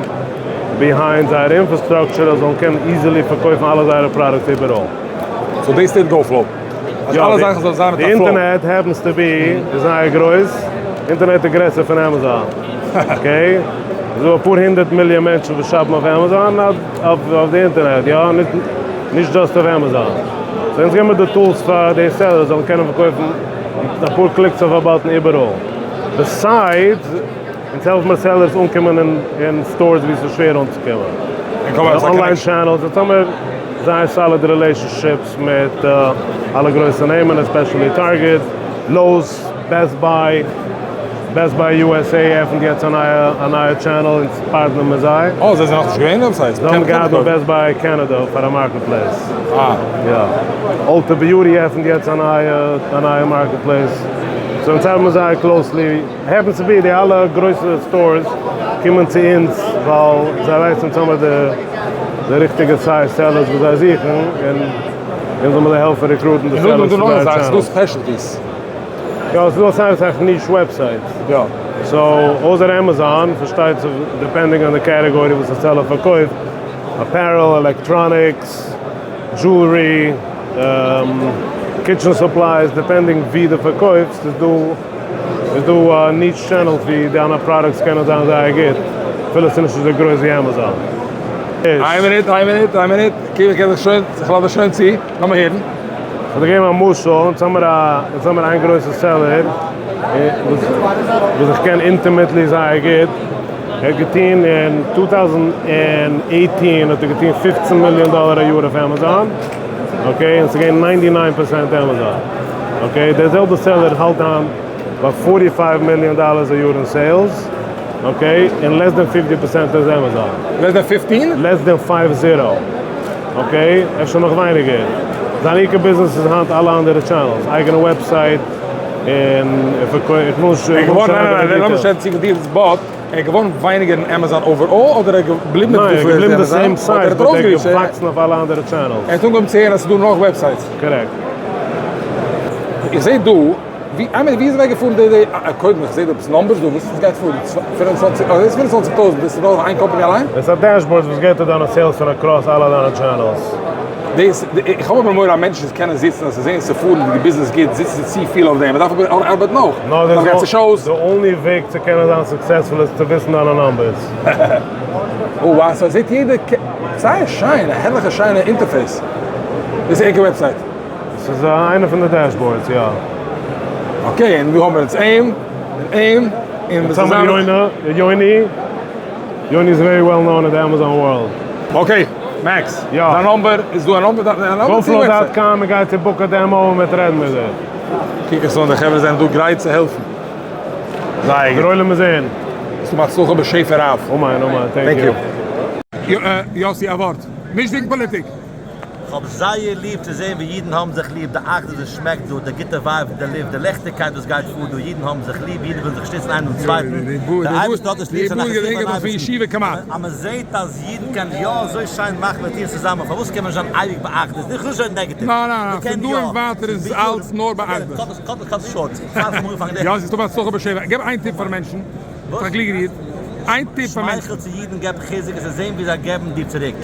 behind זייער infrastructure אז זיי זאלן קענען easily פארקויפן אלע זייערע products איבעראל. so דאס טוט GoFlow? אז אלע זאכן זאלן זיין מיט א flow? די אינטערנעט happens to be איז זייער גרויס, אינטערנעט איז גרעסער פון Amazon, okay? ס'איז דא אפאר הונדערט מיליאן מענטשן וואס shop ן אויף Amazon אויף די אינטערנעט, יא? נישט just אויף Amazon. so אונז געבן מיר די tools פאר די sellers זאלן קענען פארקויפן מיט אפאר clicks אויף א button איבעראל. besides, אונז העלפן מיר sellers אנקומען אין stores וואו ס'איז שווער אנצוקומען. online channels, אונז האמיר זייער solid relationships מיט אלע גרויסע נעמען, especially Target, Lowe's, Best Buy. Best Buy USA עפענט יעצט א נייע א נייע channel אונז partner מיט זיי. אה זיי זענען נאכנישט געווען דארט? ס'הייסט זיי האבן געהאט נאר Best Buy Canada פאר א marketplace. אה. יא. Ulta Beauty עפענט יעצט א נייע א נייע marketplace. so אונז ארבעט מיר זייער closely. Happens to be די אלע גרויסע stores קומען צו אונז ווייל זיי ווייסן אונז האמיר די די ריכטיגע size sellers וואס זיי זוכן און אונז זאל מיר זיי העלפן recruit ן די sellers צו זייער channels. ס'דא specialties. יא, ס'איז דא אסאך אסאך niche websites. יא. so, אויסער Amazon, פארשטייט זיך, depending on די category וואס א seller פארקויפט, apparel, electronics, jewelry, kitchen supplies, depending ווי דו פארקויפסט, איז דא איז דא niche channels ווי דיינע products קענען זיין זייער גוט, אפילו ס'איז נישט אזוי גרויס ווי Amazon. איין מינוט, איין מינוט, איין מינוט, איך גיב דיך שוין, איך לאז דיך שוין צו, לאמיר הערן. כ'וועל דיר געבן א משל, אונז האמיר א, אונז האמיר איין גרויסע seller וואס וואס איך קען intimately זייער גוט, ער האט געטון אין 2018 האט ער געטון פופצן מיליאן דאלער א יאר אויף Amazon, okay, און ס'איז געווען ninety nine percent Amazon, okay, דער זעלבער seller האלט היינט ביי forty five מיליאן dollars א יאר אין sales, okay, און less than fifty percent איז Amazon. Less than fifteen? Less than five zero. Okay, אפשר נאך ווייניגער. זיין עיקר ביזנעס איז היינט אלע אנדערע channels, אייגענע website. און איך פארקויף, איך וויל נישט, ער איך וויל געווארן, נישט ניין אריינגיין ניין אין ניין, לאמיר details. נישט רעדן צופיל details, but ער איז געווארן ווייניגער אין Amazon overall אדער ער איז געבליבן מיט ניין, ער איז וויפיל ער געבליבן איז די Amazon, same אדער ער size האט but ער איז ארויסגעריטשט, ער געוואקסן אויף אלע אנדערע channels. האט אנגעהויבן צו הערן אז ס'איז דא נאך websites. Correct. איך זעה דא, ווי, איי מין ווי איז אוועק געפארן די די, קודם איך זעה דא עפעס numbers דא, וואס וואס גייט פאר, 25, אה דאס איז 25 טויזנט, דאס איז נאר איין קאמפאני אליין? עס איז א dashboard וואס געבט דיר דיינע sales פון across אלע דיינע channels. דאס, איך האב אבער מורא אז מענטשן קענען זיצן אז זיי זעען ס'פארן די ביזנעס גוט זיצן זיי צופיל אויף דעם, מ'דארף אבער ארבעטן אויך, נאר מ'דארף גיין צו shows. די only וועג צו קענען זיין successful איז צו וויסן דיינע numbers. Oh wow, so זעט יעדער זייער שיין, א הערליכע שיינע interface. דאס איז ענקער website? ס'איז איינע פון די dashboards, יא. Okay, און דא האבן מיר אונז אים, און אים, און יעצט האבן מיר יונה, יוני, יוני איז very well known אין די Amazon world. Okay, Max, יא. דיין number, איז דא א number? דיין number צו GoFlow website? dot com, מ'גייט צו book א demo און מ'וועט רעדן מיט דיר. קוק עס אן, די חברה זענען דא גרייט צו העלפן. זייער גוט. דער עולם איז אין. ס'דא הצלחה בשפע רב. אמן אמן, thank you. יאסי, א ווארט. נישט וועגן פאליטיק. כ'האב זייער ליב צו זען ווי אידן האבן זיך ליב, די אחדות וואס שמעקט דא, די גוטע vibe פון די לופט, די לעכטיגקייט וואס גייט פאר דא, אידן האבן זיך ליב, אידן ווילן זיך שטיצן איינער דעם צווייטן, דער אייבערשטער האט נישט ליב צו נאכן זיך ביים אייבערשטן, אז מען זעט אז אידן קענען יא אזוי שיין מאכן און טון צוזאמען, פארוואס קען מען נישט זיין אייביג באחדות, נישט נישט אזוי negative, מען קען יא, שמייכל צו אידן געב חיזוק און זיי זען ווי זיי געבן דיר צוריק.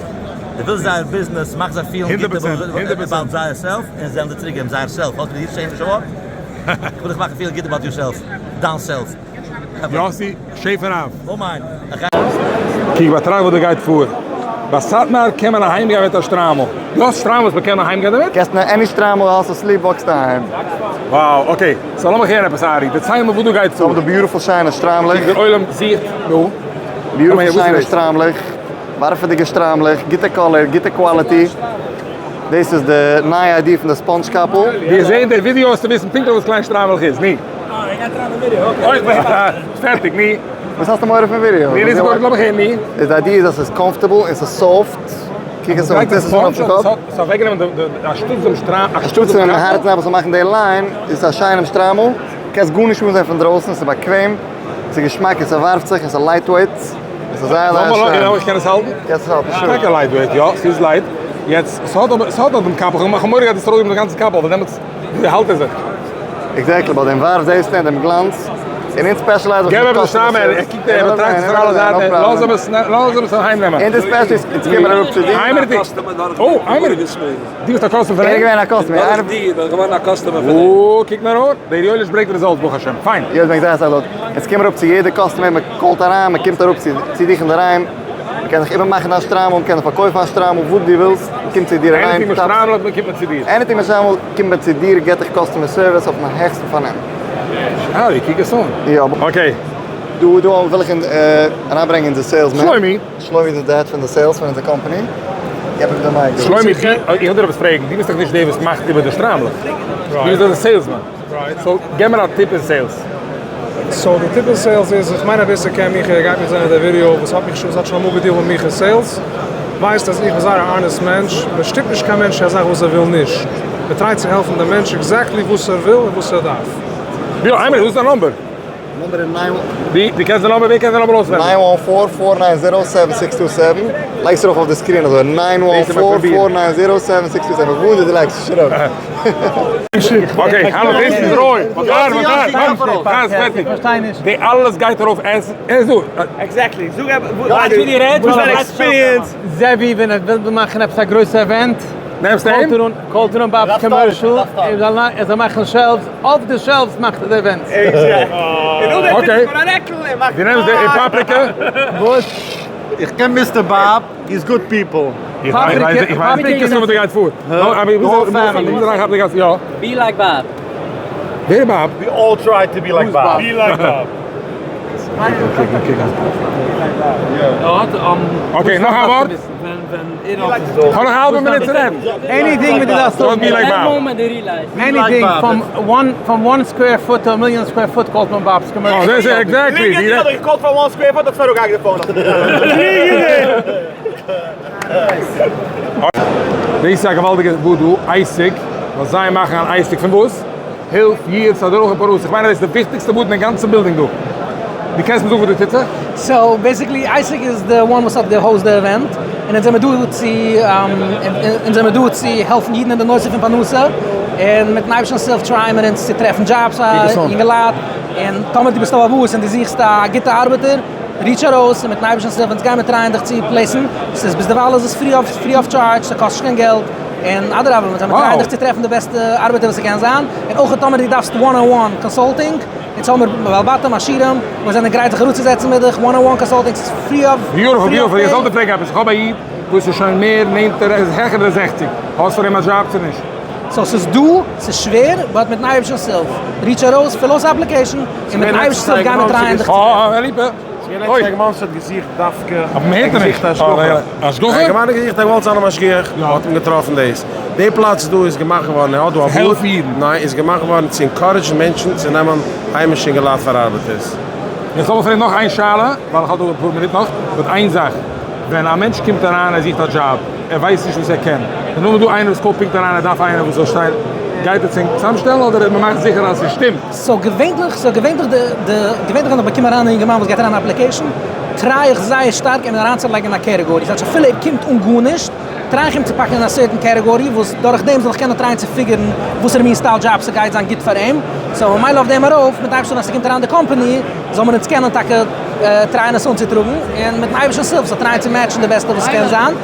דו ווילסט זייער ביזנעס, מאך זיי פילן גוט about זייער self און זיי וועלן דיר צוריק געבן זייער self. האסט געהערט די ענגלישע ווארט? איך וויל דיך מאכן פילן גוט about yourself, דיין self. יאסי שעפער רב. אמן. קוק באטראכט וואס דא גייט פאר. ביי סאטמאר קען מען אהיים גיין מיט א שטריימל. דו האסט שטריימל וואס מען קען אהיים גיין דערמיט? קענסט נאר any שטריימל האסט עס ליב וואקסטו אהיים. Wow okay so לאמיך הערן עפעס ארי, דערצייל מיר וואס דא גייט פאר. ס'האבן דא beautiful שיינע שטריימלעך. קוק דער עולם זוכט נו. Beautiful שיינע שטריימלעך, ווארפעדיגע שטריימלעך, גוטע color, גוטע quality. דאס איז די נייע idea פון די sponge קאפל. ווי איך זעה אין די ווידיאו האסטו וויסן פונקטליך וואס קליין שטריימלעך איז, ני? פערטיג, ני? וואס האסטו מורא פון ווידיאו? ני, ני, ס'גארנישט, לאמיך הערן, ני? די idea איז אז ס'איז comfortable און ס'איז soft. קוק עס אן, טוה עס אן אויפן קאפ. ס'האט אוועקגענומען די אנשטאט דעם שטריימל. אנשטאט צו נעמען הארץ נאבעל צו מאכן די line, איז עס א שיינעם שטריימל, קענסט גארנישט אנזען פון דרויסן, ס'איז באקוועם, ס'איז געשמאק און ס'ווארפט זיך און ס'איז lightweight, עס איז זייער זייער שיין. לאמיר איך קען עס האלטן? קענסט עס האלטן, sure. טאקע lightweight, יא, ס'איז light. יעצט, ס'האט אבער, ס'האט דאך דעם קאפל, כ'האב מורא געהאט דאס ארויסגעבן דעם גאנצן קאפל, אבער דעמאלטס, ווי האלט ער זיך? Exactly, ביי דעם ווארף זעסטו און דעם גלאנץ, און אונז specialize זיך געב מיט אים די customer שטריימל, ער service. קוקט ער באטראכט עס פון אלע זייטן, לאז אים עס, לאז אים עס אהיים נעמען. אונז specialize, אונז קומען אראפ צו דיר. איין מינוט, oh, איין מינוט, דו ביסט א customer פון אים? ער איז געווען א customer, יא. איך בין געווארן א customer פון אים. oh, קוק נאר אן, דער יואליש ברענגט results ברוך השם, פיין. יא, עס ברענגט זייער אסאך results. אונז קומען אראפ צו יעדע customer, מען call ט אריין, מען קומט אראפ צו דיך אינדערהיים, מען קען זיך איבערמאכן דיין שטריימל, מען קען פארקויפן א שטריימל, וואס דו ווילסט, מען קומט צו דיר אריין. Anything מיט שטריימל, מען קומט מען צו דיר. Anything מיט שטריימל, קומט מען צו דיר, געט דיך customer service אויפן העכסטן פארנעם. ארי, קוק עס אן. יא. Okay. דא דא וויל איך אריינברענגען אונזער salesman. שלומי. שלומי איז די head פון די sales פון אונזער קאמפאני. געב אים די mic דא. שלומי, דו, איך וויל דיר עפעס פרעגן, דו ביסט דאך נישט דער וואס מאכט איבער די שטריימלעך. דו ביסט דאך דער salesman. So געב מיר א tip אין sales. So די tip אין sales איז, איך מיין אז ווער ס'קען מיך, ער גייט מיט זען אין די ווידיאו, וואס האט מיך שוין, וואס האט שוין אמאל געדילט מיט מיך אין sales, ווייסט אז איך בין זייער א honest מענטש, מען שטופט נישט קיין מענטש צו א זאך וואס ער וויל נישט, מען try ט צו העלפן דעם מענטש exactly וואס ער וויל און וואס ער דארף. יא, איין מינוט, וואס איז דיין number? Number איז nine. די, די קענסט די number? ווער קען די number אויסווענדיג? Nine one four four nine zero seven six two seven, לייג עס ארויף אויף די screen אזוי, nine one four four nine zero seven six two seven, וואונדער די לייגסט עס נישט ארויף. Okay, האלא, דאס איז רוי, וואטאר, וואטאר, קאם, פערטיג, די אלעס גייט ארויף עס איז דא. Exactly, זאג ווייסט ווי די רעדסט, וואס דיין experience. זעבי ווען ער וויל מאכן עפעס א גרויסע event, נעמסט אים? call ט ער אן Bob's Commercial, ער זאל מאכן shelves, אויף די shelves מאכט ער די events. Okay, די נעמסט די פאפריקע? וואס? איך קען Mister Bob, he is good people. איך ווייס נישט וואס דא גייט פאר. Be like Bob. ווער איז Bob? We all try to be like Bob. Be like Bob. Okay, נאך א ווארט? כ'האב נאך א האלבע מינוט צו רעדן. Anything מיט די דארפסט האבן. Anything from one square foot to a million square foot call ט מען Bob's Commercial. דאס איז exactly. געקאלט פאר one square foot האט פאר אגעגעבן די phone. דאס איז א געוואלדיגע וואדו אייסיג, ווייל זיי מאכן אן אייסיג פון וואס? הילף יעוץ הדרכה פרנסה, איך מיין אז דאס איז די וויכטיגסטע button אין גאנצן בילדינג דא. דו קענסט מיר זאגן וואס דא טוט זיך? so basically אייסיק איז די one וואס האט גע host די event, און אונז זעמיר דא צו אונז זעמיר דא צו העלפן אידן אין די נושא פון פרנסה, און מיטן אייבערשטנ'ס הילף try ען מיר אונז צו טרעפן דזשאבס פאר יונגעלייט, און טאמער דו ביסט א באס און דו זוכסט א גוטע ארבעטער, reach ארויס און מיטן אייבערשטנ'ס הילף אונז גיימיר try ען דיך צו place ן, ס'איז ביזדערווייל איז עס free of charge, ס'קאסט נישט קיין געלט. און אדרבה מיר זענען try ען דיך צו טרעפן די בעסטע ארבעטער וואס ס'קען זיין, און אויך טאמער דו דארפסט one on one consulting, אונז האמיר בעל בתים עשירים וואס זענען גרייט זיך אראפצוזעצן מיט דיך, one on one consulting ס'איז free of beautiful beautiful, איך זאל דיר פרעגן עפעס, איך האב א איד וואס איז שוין מער נענטער ער איז העכער די זעכציג, האסט פאר אים א דזשאב צו נישט? so ס'איז דא, ס'איז שווער, but מיטן אייבערשטנ'ס הילף, reach ארויס, fill אויס application, און מיטן אייבערשטנ'ס הילף גיימיר try ען דיך צו טרעפן. אוי! אינגערמאן האט געזוכט דווקא, אויפן אינטערנעט? געזוכט א השגחה. השגחה? אינגערמאן האט געזוכט ער געוואלט זיין א משגיח, האט אים געטראפן דאס. די פלאץ דא איז געמאכט געווארן, ער האט דא א board, ניין, איז געמאכט געווארן צו encourage ן מענטשן צו נעמען היימישע אינגעלייט פאר ארבעטערס. יעצט לאמיר פרעגן נאך איין שאלה, ווייל איך האב דא אפאר מינוט נאך, but איין זאך, ווען א מענטש קומט אריין ער זוכט א דזשאב, ער ווייסט נישט וואס ער קען, און נאכדעם איז דא איינער וואס קאלט פונקט אריין ער דארף איינער וואס זאל שטיין, גייט ער צו אים צוזאמשטעלן אדער מען מאכט זיכער אז ס'שטימט? so געווענליך, so געווענליך די די געווענליך ווען איך באקום אריין א אינגערמאן וואס גייט אריין א application, try איך זייער שטארק אים אריינצולייגן אין א category, ס'הייסט אפילו ער קומט אן גארנישט, try איך אים צו פאקן אין א certain category וואס דורך דעם זאל איך קענען try ען צו figure ן וואסערע מין style job ס'גייט זיין גוט פאר אים, so ממילא אויף דעם ארויף, מיטן אייבערשטן אז ס'קומט אריין די קאמפאני, זאל מען אונז קענען טאקע try ען עס אנצוטראגן, און מיטן אייבערשטנ'ס הילף זיך try ען צו match ן די בעסטע וואס ס'קען זיין.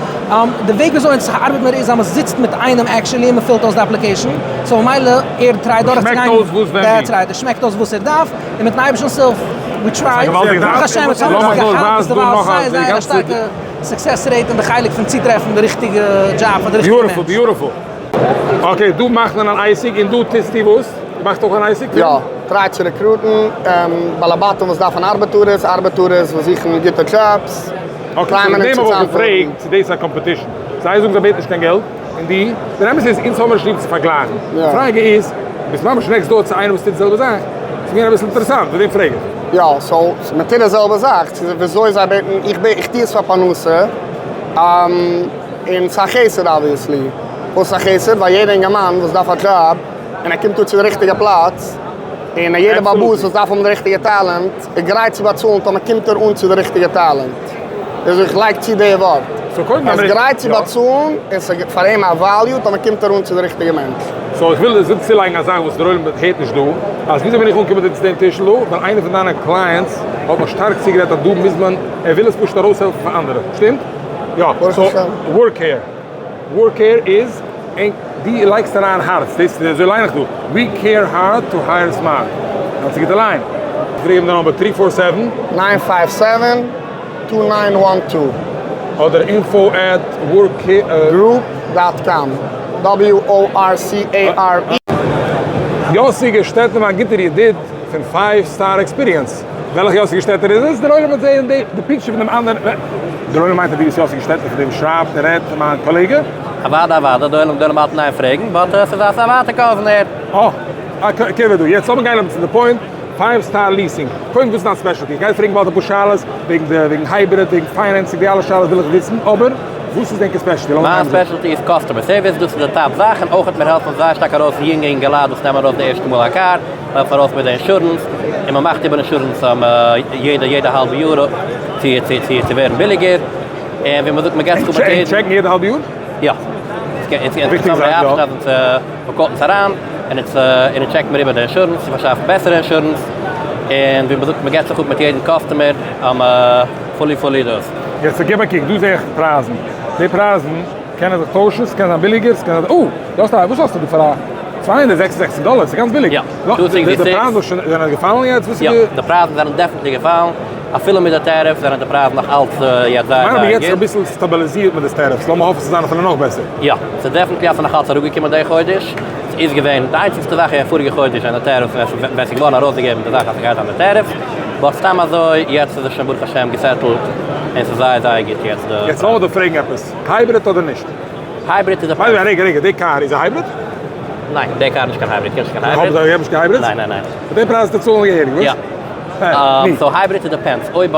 די וועג וויאזוי אונז ארבעט מיר איז אז מ'זיצט מיט איינעם actually און מ'פילט אויס די application, so ממילא ער try ט דורכצוגיין, that's right, ער שמעקט אויס וואס ער דארף, און מיטן אייבערשטנ'ס הילף we try, ברוך השם אונז האבן עס געהאט ביזדערווייל זייער זייער א שטארקע success rate אין די חלק פון צוטרעפן די ריכטיגע דזשאב פאר די ריכטיגע מענטש. beautiful beautiful. okay דא מאכט מען אן עסק און דא טוסטו וואס? דו מאכסט אויך אן עסק? יא, try צו recruit ן בעלי בתים וואס דארפן ארבעטארעס, ארבעטארעס וואס זוכן גוטע דזשאבס. okay, so וועגן דעם האב איך געפרעגט צו דאס איז א competition. זיי זאגן זיי בעטן נישט קיין געלט, און דו? דער אמת איז, אונז האבן נישט ליב צו פארגלייכן. די פראגע איז, ביסט ממש next door צו איינעם וואס טוט די זעלבע זאך? ס'איז מיר אביסל אינטערעסאנט, וועגן דעם פרעג איך. יא, so מען טוט די זעלבע זאך, צו וויאזוי זיי בעטן, איך בעט, איך טו עס פאר פרנסה, און ס'איז א חסד obviously. וואס איז א חסד? ווייל יעדע אינגערמאן וואס דארף א דזשאב, און ער קומט אן צו די ריכטיגע פלאץ, און יעדע בעל הבית וואס דארף האבן די ריכטיגע טאלענט, איז גרייט צו באצאלן טאמער קומט ער אן צו די ריכטיגע טאלענט. איז איך לייג צו די ווארט. ער איז גרייט צו באצאלן און ס'איז פאר אים א value טאמער קומט ער אן צו די ריכטיגע מענטש. so איך וויל דיר צולייגן א זאך וואס דער עולם הערט נישט דא, אז וויאזוי בין איך אנגעקומען צו דעם טישל דא, ווייל איינער פון דיינע clients האט מיך שטארק צוגערעדט אז דא מוז מען, ער וויל עס פשוט ארויסהעלפן פאר אנדערע. שטימט? יא. so ווארק קעיר. ווארק קעיר איז ענק די לייגסט אריין הארץ דאס אזוי ליין איך דא we care hard to hire smart גאנץ א גוטע line. פרעג אים די number three four seven. nine five seven two nine one two. אדער info at work group dot com WORCARE. יאסי געשטעטנער מיין גוטער ידיד פון five star experience. וועלכע יאסי געשטעטנער איז עס? דער עולם וועט זעהן די picture פון דעם אנדערן. דער עולם מיינט אז דו ביסט יאסי געשטעטנער פון דעם שרייבט און רעדט מיין קאלעגע. אוואדע אוואדע, דער עולם דער עולם האלט אין איין פרעגן, but עס איז א ווייטע cousin ער. אה, okay ווער דא. יעצט לאמיר גיין צו די point, five star leasing. קודם וואס איז דיין specialty? איך גיי פרעגן באלד אפאר שאלות וועגן די וועגן hybrid, וועגן financing, די אלע שאלות וויל איך וויסן, אבער וואס איז ענקער specialty? לאמיר מיין גיין זאגן. specialty איז customer service, דאס איז די top זאך, און אויכעט מיר העלפן זייער שטארק ארויס יונגע אינגעלייט וואס נעמען ארויס די ערשטע מאל א קאר, מ'העלפט ארויס מיט די אינשורענס, און מ'מאכט איבער אינשורענס יעדע יעדע האלבע יאר צו צו צו צו ווערן ביליגער, און ווי מ'זאגט מ'געט זיך אפ מיט יעדן. טשעקן יעדע האלבע יאר? יא. וויכטיגע זאך, יא. מ'קאלט אונז אריין, און אונז און אונז טשעקן מיר איבער די אינשורענס צו פארשאפן בעסערע אינשורענס, און ווי מ'זאגט מ'געט זיך אפ מיט יעדן customer fully fully דאס. יעצט גיב א קוק, דא זעה איך פרייזן, די פרייזן קענען זיך טוישן, ס'קען זיין ביליגער, ס'קען זיין, אה! דו האסט א, וואס האסטו דא פאר א 266 דאלער, ס'איז גאנץ ביליג. יא, 266. די פרייזן שוין זענען געפאלן יעצט? וואס איז יא, די. די פרייזן זענען definitely געפאלן, אפילו מיט די טעריף זענען די פרייזן נאך אלץ יעצט זייער כ'מיין זייער אבער יעצט גוט. איז אביסל סטאביליזירט מיט די טעריפס, לאמיר האפן ס'זאל זיין אפילו נאך בעסער. יא, ס'איז definitely אז ס'איז נאך אלץ אראפגעקומען די חודש, ס'איז געווען די איינציגסטע זאך אין פאריגע חודש ווען די טעריף, ווען ס'איז געווארן ארויסגעגעבן די זאך אז ס'גייט זיין די טעריף, but סתם אזוי יעצט איז עס שוין ברוך השם גע settle ט און ס'איז זייער זייער גוט יעצט די. יעצט לאמיר דיר פרעגן עפעס, hybrid אדער נישט? hybrid איז א. ווייל רגע רגע, די קאר איז א hybrid? ניין, די קאר איז נישט קיין hybrid, קענסט נישט קיין hybrid. זיי האבן נישט קיין hybrid? ניין ניין ניין. פאר די פרייז צו צאלן געהעריג, וואס? יא. So hybrid איז depends, אויב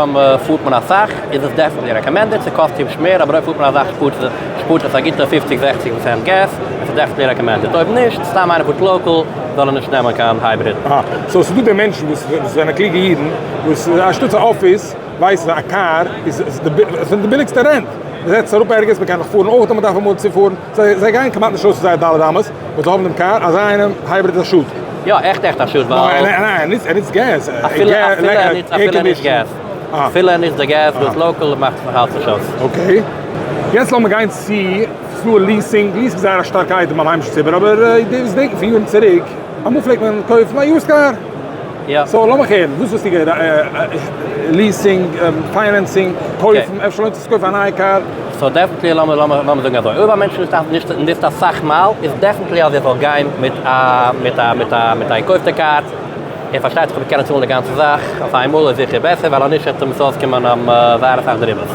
פארט מען אסאך איז עס definitely recommended, ס'קאסט היבש מער אבער אויב פארט מען אסאך שפארט שפארט עס א גוטע פופציג זעכציג פראצענט געז, עס איז definitely recommended, אויב נישט, סתם איינער פארט local זאל ער נישט נעמען קיין hybrid. אהא, so ס'דא די מענטשן וואס זענען קלוגע אידן וואס אנשטאטס א אפיס ווייסן זיי א קאר איז די ביליגסטע rent, מ'זעצט זיך אראפ ערגעץ מ'קען נאך פארן אויך אויב מ'דארף אמאל צופארן, זיי גייען כמעט נישט ארויס פון זייער ד' אמות, וואס זיי האבן דעם קאר, אזא איינעם hybrid איז א שאד. יא, עכט עכט א שאד ווייל. ניין ניין ער נוצט געז. אפילו אפילו ער נוצט אפילו ער נוצט געז. אפילו ער נוצט די געז דאס local מאכט עס נאך אלץ נישט אויס. Okay. יעצט לאמיר גיין צו ס'דא leasing, leasing איז זייער א שטארקע אייטעם ביים היימישן ציבור, אבער די וואס געדענקן פון יארן צוריק, אמאל פלעגט מען קויפן א used car. יא. So לאמיך הערן, וואס וואלסטו leasing, financing, קויפן, אפשר לוינט זיך צו קויפן א נייע קאר? So definitely לאמיר לאמיר לאמיר זאגן אזוי, אויב א מענטש נוצט נישט נוצט אסאך מייל, איז definitely אז ער זאל גיין מיט א מיט א מיט א מיט א געקויפטע קאר, און פארשטייט זיך אויב ער קען צאלן די גאנצע זאך אויף איינמאל איז זיכער בעסער, ווייל אנישט וועט אים עס אויסקומען זייער אסאך דריבעס,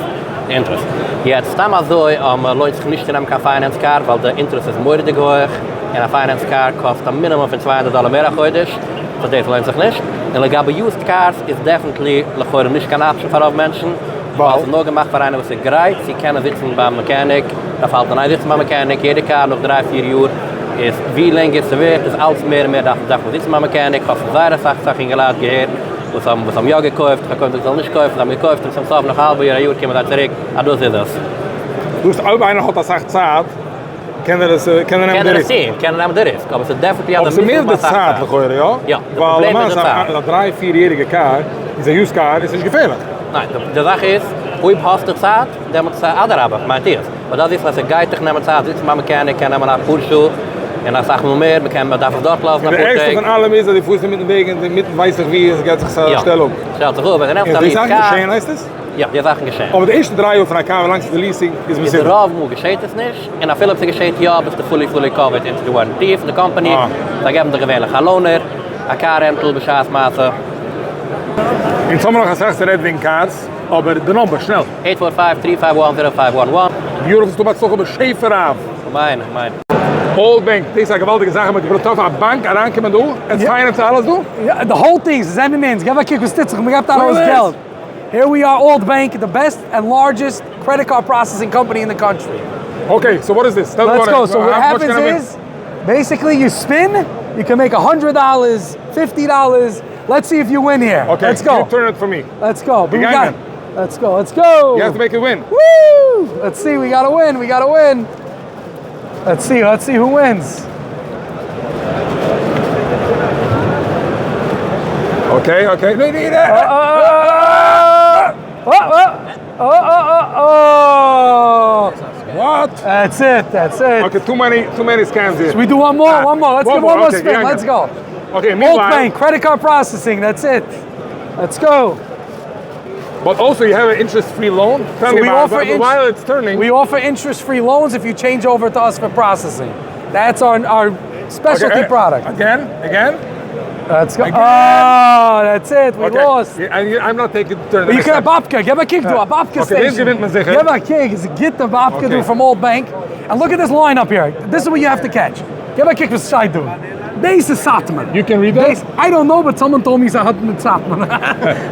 interest. יעצט סתם אזוי לוינט זיך נישט צו נעמען קיין finance קאר ווייל די interest איז מורא'דיג הויעך, און א finance קאר קאסט א מינימום פון 200 דאלער מער א חודש, so דאס לוינט זיך נישט. און לגבי used cars איז definitely לכאורה נישט קיין option פאר רוב מענטשן, ווייל ס'איז נאר געמאכט פאר איינער וואס איז גרייט צו קענען זיצן ביים mechanic, דארף האלטן אין איין זיצן ביים mechanic, יעדע קאר נאך דריי פיר יאר איז ווי לענגער ס'ווערט איז אלץ מער און מער דארף דארף מען זיצן ביים mechanic, כ'האב פון זייער אסאך אסאך אינגעלייט געהערט וואס האבן וואס האבן יא געקויפט, כ'האב קודם געזאגט זיי זאלן נישט קויפן, זיי האבן געקויפט און צום סוף נאך א האלבע יאר א יאר קומען זיי צוריק אז דאס איז עס. דאס אויב איינער האט אסאך צייט קען ער עס קען ער נעמען די risk. קען ער עס טון, קען ער נעמען די risk, אבער ס'איז definitely אז אבער ער ס'איז מוז מער האבן די אסאך צייט צייט. לכאורה, יא? יא, די ווייל פראבלעם איז די למעשה צייט. א דריי פיר יעריגע קאר איז א used car איז נישט געפערליך. ניין, די זאך איז, אויב האסטו צייט, דעמאלטס אדרבה, מיינט איך. אבער דאס זיצן אז ס'גייט דיך נעמען צייט, זיצן ביים mechanic קען נעמען אפאר שעה, און אסאך מאל מער, מ'קען מ'דארף עס דארט לאזן און די אפאר ערגסטע טעג. פון אלעם איז אז דו פארסט אינמיטן וועג און אינמיטן ווייס איך ווי עס געט זיך א שטעל אפ. שטעלט זיך אפ, ווען דו נעמסט און א די leased זאכן קאר. געשען הייסט עס? יא, די זאכן געשען. אבער די ערשטע דריי יאר פון א קאר ווילאנג ס'איז די leasing איז איז מסודר. רוב מאל געשעט עס נישט, און אפילו אויב ס'געשעט יא ביסטו fully fully covered אונטער די warranty פון די קאמפאני, זיי געבן דיך געווענליך א loaner, א car rental בשעת מעשה. אונז האבן נאך אסאך צו רעדן וועגן cars, אבער די number, שנעל. eight four five three five one zero five one one. ביוטיפול ס'דא בהצלחה בשפע רב. אמן אמן. Old Bank, דאס איז א געוואלדיגע זאך, מ'האט געטראפן א באנק אריינקומען דא, עטס finance אלעס דא? יא, די whole thing, זיי זענען אונז, געב א קוק וואס טוט זיך, מ'געבט ארויס געלט. Here we are Old Bank, the best and largest credit card processing company in the country. Okay, so what is this? Let's go, so what happens is, basically you spin, you can make a hundred dollars, fifty dollars, let's see if you win here. Okay, Let's go. You turn it for me. Let's go. But we געגאנגען. got, let's go, let's go. You have to make it win. Woo! Let's see, we gotta win, we gotta win. Let's see, let's see who wins. Okay, okay. Nee, nee, nee. Oh, oh, oh, oh, oh, oh. What? That's it, that's it. Okay, too many, too many scams here. Should we do one more? One more. Let's One give more, one more okay, spin. yeah, Let's yeah. go. Okay, Old meanwhile, Bank, credit card processing. That's it. Let's go. But also you have an interest-free loan. Tell So me we about offer it. int- While it's turning, We offer interest-free loans if you change over to us for processing. That's our, our specialty Okay, eh, product. Again, again. Let's go. Again. Oh, that's it. We Okay. lost. Yeah, I- I'm not taking the turn. But you can have babka. Give a kick to a babka Okay, station. this gewinnt man sicher. Give a kick. Get the babka Okay. do from Old Bank. And look at this line up here. This is what you have to catch. Give a kick with side do. This is Satmar. You can read that? This, I don't know, but someone told me Satmar.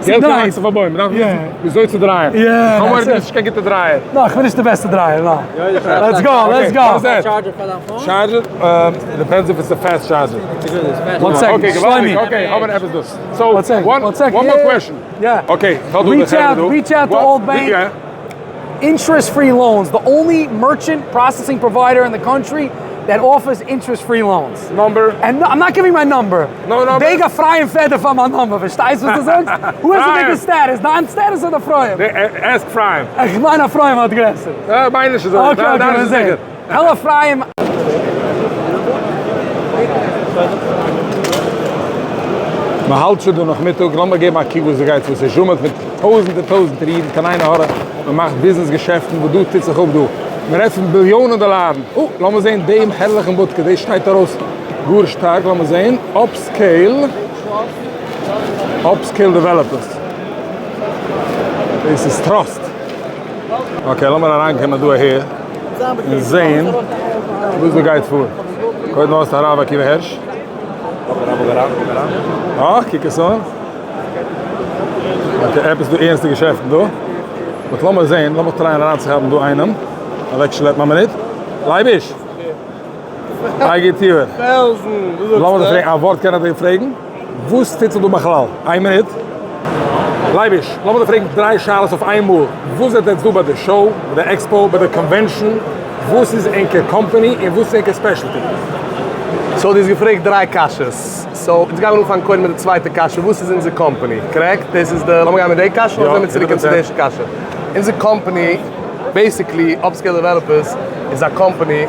Geld nice. nice. verbonden. Maar dan Yeah. Wieso zu draaien? Yeah, Komm mal, that's ich kann get draaien. No, ich bin nicht der beste Dreier. No. Let's go, let's Okay, go. What is that? Charger for that phone? Charger? Um, it depends if it's a fast charger. One second. Okay, geweldig. Shlomi. Okay, how about episode? So, One second, one, one second. one more Yeah, question. Yeah. Okay, ga doen, Reach dat gaan we out, doen. reach out to What? Old Bank. Yeah. Interest-free loans, the only merchant processing provider in the country that offers interest-free loans. Number? And no, I'm not giving my number. No number? Vega frei und verder van mijn number. Verstehst du, was du sagst? Who has the Freien. biggest status? Dein status oder Freund? Nee, eh, Ask Prime. Ich meine, Freund hat größer. Uh, mijn is het ook. Okay, Daar- okay, daar is we het zien. zeker. Hello, Freien. מען האלט שוין דא נאכמיטאג, לאמיר געבן א קוק וואס דא גייט פאר, ס'זשומעט מיט טויזענטער טויזענטער אידן, קיין עין הרע, מען מאכט ביזנעס געשעפטן, וואס דא טוט זיך אפ דא, מען רעדט פון ביליאנען דאלארן, אה, לאמיר זען דעם הערליכן בודקע, דאס שטייט ארויס גאר שטארק, לאמיר זען, upscale, upscale developers, דאס איז Trust. Okay, לאמיר אריינקומען דא אהער און זען וואס דא גייט פאר. קודם האסטו הרב עקיבא הערש. אה, קוק עס אן. Okay, עפעס דא ערנסטע געשעפטן דא. But לאמיר זעהן, לאמיך טרייען אריינצוכאפן דא איינעם. אוועקשלעפן א מינוט. לייביש! היי גוט יאר. פעלזן, וואס זאגסטו? לאמיר דיך פרעגן, א ווארט קען איך דיר פרעגן? וואס טוט זיך דא בכלל? איין מינוט. לייביש, לאמיר דיר פרעגן דריי שאלות אויף איין מאל. וואס זענט עטץ דא ביי די show, ביי די expo, ביי די convention? וואס איז ענקער קאמפאני און וואס איז ענקער specialty? So דו האסט געפרעגט דריי קשיות. So אונז גיימיר אנפאנגן קודם מיט די צווייטע קשיא, וואס איז אונזער קאמפאני? Correct? דאס איז די, לאמיר גיין מיט די קשיא און נאכדעם וועלן מיר צוריק קומען צו די ערשטע קשיא. אונזער קאמפאני, basically Upscale Developers איז א קאמפאני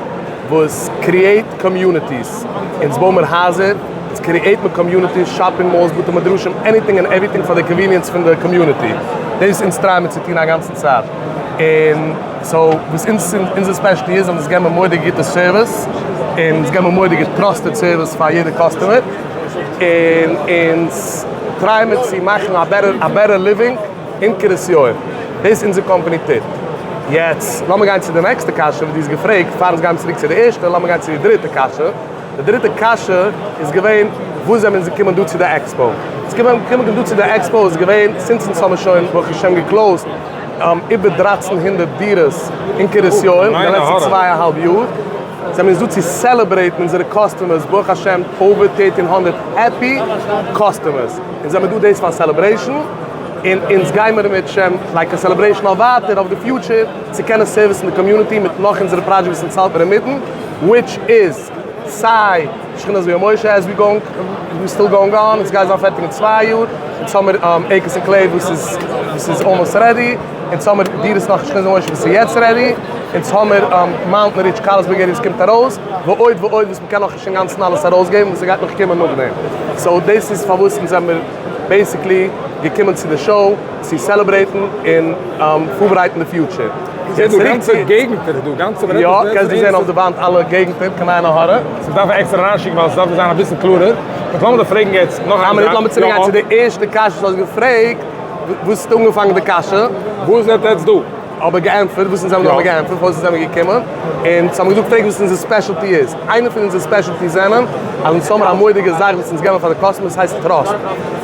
וואס create communities. אונז בוי מיר הייזער, אונז create מיר communities, shopping malls, בתי מדרשים, anything and everything פאר די convenience פון די community. דאס אונז טרייען מיר צו טון א גאנצן צייט. און so וואס אונז אונזער specialty איז אז אונז געבן מורא'דיגע גוטע סערוויס, און אונז געבן מורא'דיגע trusted service פאר יעדע customer, און אונז טרייען מיר צו מאכן א better א better living אין קרית יואל. דאס אונזער קאמפאני טוט. יעצט לאמיר גיין צו די נעקסטע קשיא וואס דו האסט געפרעגט, פאר אונז גייען צוריק צו די ערשטע, לאמיר גיין צו די דריטע קשיא. די דריטע קשיא איז געווען, וואס זענען אונז געקומען דא צו די expo? אונז קומען דא צו די expo איז געווען, since אונז האבן שוין ברוך השם גע closed איבער דרייצן הונדערט דירות אין קרית יואל אין די לעצטע צוויי א האלב יאר, זענען אונז דא צו celebrate ן אונזערע customers, ברוך השם over thirteen hundred happy customers, אונז זעמיר דא דאס פאר celebration, און אונז גיימיר מיט שם like א celebration אויף ווייטער אויף די future צו קענען service ן די community מיט נאך אונזערע projects וואס אונז האלט מיר אינמיטן, which איז סיי שכונת ויואל משה as we going, we still going on, עס גייט זיין פערטיג אין צוויי יאר, אונז האמיר Acres Enclave וואס איז וואס איז almost ready, אונז האמיר דירות נאך אין שכונת ויואל משה וואס איז יעצט ready, אונז האמיר Mountain Ridge Carlsberg area וואס קומט ארויס, ועוד ועוד וואס מ'קען נאכנישט אינגאנצן אלעס ארויסגעבן וואס ס'גייט נאך קומען נאכדעם. So דאס איז פארוואס אונז זעמיר basically געקומען צו די show צו celebrate ן און פארברייטן די future. איך זעה דא גאנצע געגנטער דא, גאנצע יא, קענסט דא זען אויף די וואנט אלע געגנטער, קיין עין הרע. ס'דארף עקסטער אריינשיקן ווייל ס'דארף זיין אביסל קלארער. But לאמיר דיך פרעגן יעצט נאך איין מינוט, לאמיר צוריק גיין צו די ערשטע קשיא וואס האסט געפרעגט, וואס האסטו אנגעפאנגען די קשיא? וואס זענט עטץ דא? האב איך געענטפערט, וואס אונז האבן דא געענטפערט, פארוואס אונז זעמיר געקומען, און ס'האבן געזאגט פרעג וואס אונזער specialty איז. איינע פון אונזער specialties זענען, אז אונז האמיר א מורא'דיגע זאך וואס אונז געבן פאר די customers הייסט trust.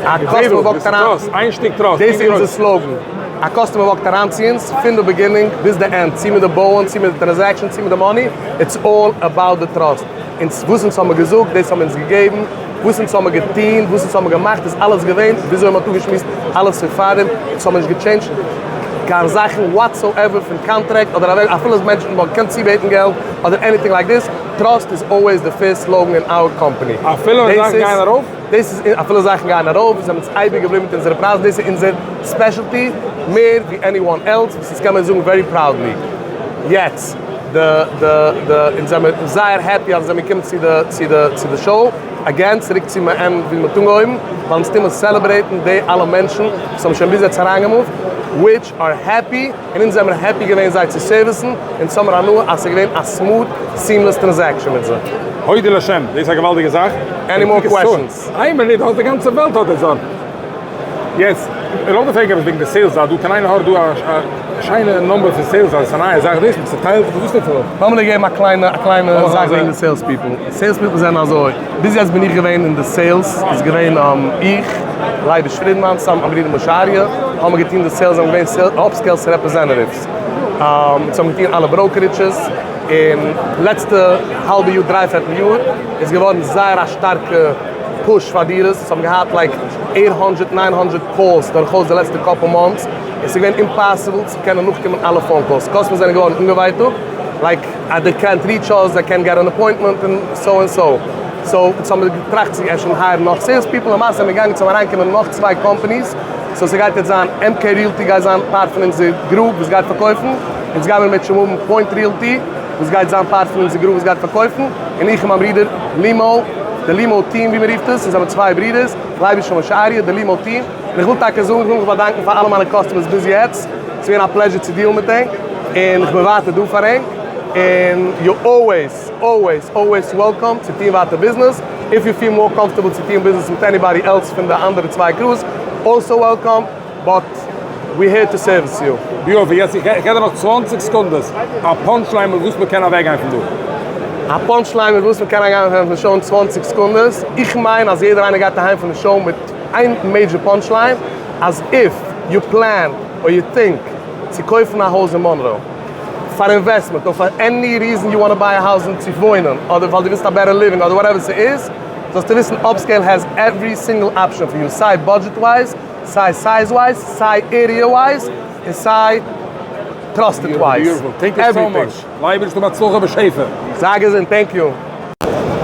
א customer walk ט אריין, איין שטיק trust, דאס איז אונזער slogan. א customer walk ט אריין צו אונז, פון די beginning ביז די end, צו מיט די בויען, צו מיט די transaction, צו מיט די money, it's all about די trust. אונז וואס אונז האמיר געזאגט, דאס האבן אונז געגעבן, וואס אונז האמיר געטון, וואס אונז האמיר געמאכט, איז אלעס געווען וויאזוי מ'האט אפגעשמועסט אלעס פון פארדעם, אונז האמיר נישט גע change ט קיין זאכן whatsoever פון contract אדער אוועק, אפילו אז מענטשן וואלטן געקענט צובעטן געלט אדער anything like this, trust is always the first slogan אין our company. אפילו ווען זאכן גייען ארויף? דאס איז אפילו זאכן גייען ארויף, זענען אונז אייביג געבליבן מיט אונזערע פרייזן, דאס איז אונזער specialty מער ווי anyone else, וואס אונז קען מיר זאגן very proudly. יעצט די די די אונז זעמיר זייער happy אז אונז זעמיר געקומען צו די צו די צו די show, again צוריק צו מעין ווי מ'האט אנגעהויבן, ווייל אונז טוהן מיר celebrate ן די אלע מענטשן וואס האבן שוין ביז יעצט אריינגעמופט, which are happy, און אונז זעמיר happy געווען זיי צו service ן, אונז האמיר הנאה אז ס'איז געווען א smooth seamless transaction מיט זיי. הודו לשם, דאס איז א געוואלדיגע זאך. Any more questions? איין מינוט, האסט די גאנצע וועלט האט עס דארט. יעצט, לאמיר פרעגן עפעס וועגן די sales זייט דא, קיין עין הרע דא א שיינע number פון sales זייט, ס'איז א נייע זאך דאס, מ'צוטיילט, וואס טוט זיך דא? לאמיר דיר געבן א קליינע א קליינע זאך וועגן די sales people. Sales people זענען אזוי, ביז יעצט בין איך געווען אין די sales, איז געווען איך, לייביש פרידמאן, צוזאמען מיט מיין ברודער משה אריה, האבן מיר געטון די sales, זענען געווען Upscale's representatives. אונז האבן געטון אלע brokerages, און לעצטע האלבע יאר, דריי פערטל יאר, איז געווארן זייער א שטארקע push פאר דירות, אונז האבן געהאט like eight hundred nine hundred calls דורכאויס די לעצטע couple months, און ס'איז געווען impossible צו קענען נאכקומען אלע phone calls, customers זענען געווארן אנגעווייטאגט, like אז דעי קענט ריטש אוס, זיי קענען get אן appointment און so און so. So אונז האבן געטראכט צו אפשר hire ן נאך sales people, למעשה זענען מיר געגאנגען צו אריינקומען נאך צוויי companies, so ס'גייט יעצט זיין MK Realty גייט זיין part פון אונזער group וואס גייט פארקויפן, אונז גיימיר מיט שוין האבן Point Realty וואס גייט זיין part פון אונזער group וואס גייט פארקויפן, און איך און מיין ברודער לימאו, די לימאו team ווי מ'רופט עס, אונז זעמיר צוויי ברודערס, לייביש און משה אריה, די לימאו team, און איך וויל טאקע זאגן, איך וויל מיך באדאנקן פאר אלע מיינע customers ביז יעצט, ס'איז געווען א pleasure צו deal ן מיט ענק, און איך בין ווייטער דא פאר ענק, און you always always always welcome צו טון ווייטער ביזנעס, if you feel more comfortable צו טון ביזנעס מיט anybody else פון די אנדערע צוויי crews, also welcome, but we here to service you. יופי, יעצט איך געב דיר נאך צוואנציג סעקונדעס, א punchline מיט וואס מ'קען אוועקגיין פון דא. א punchline מיט וואס מ'קען אוועקגיין פון show אין צוואנציג סעקונדעס, איך מיין אז יעדער איינער גייט אהיים פון די show מיט איין major punchline, אז if. you plan or you think צו קויפן א הויז אין מאנרא פאר investment אר פאר any reason you want buy a house אין צו וואוינען אדער ווייל דו ווילסט א better living אדער whatever ס'איז זאלסטו וויסן Upscale has every single option for you סיי budget wise סיי size wise סיי area wise און סיי trusted wise. Thank you so much. לייביש דו הצלחה בשפע. זיי געזונט thank you.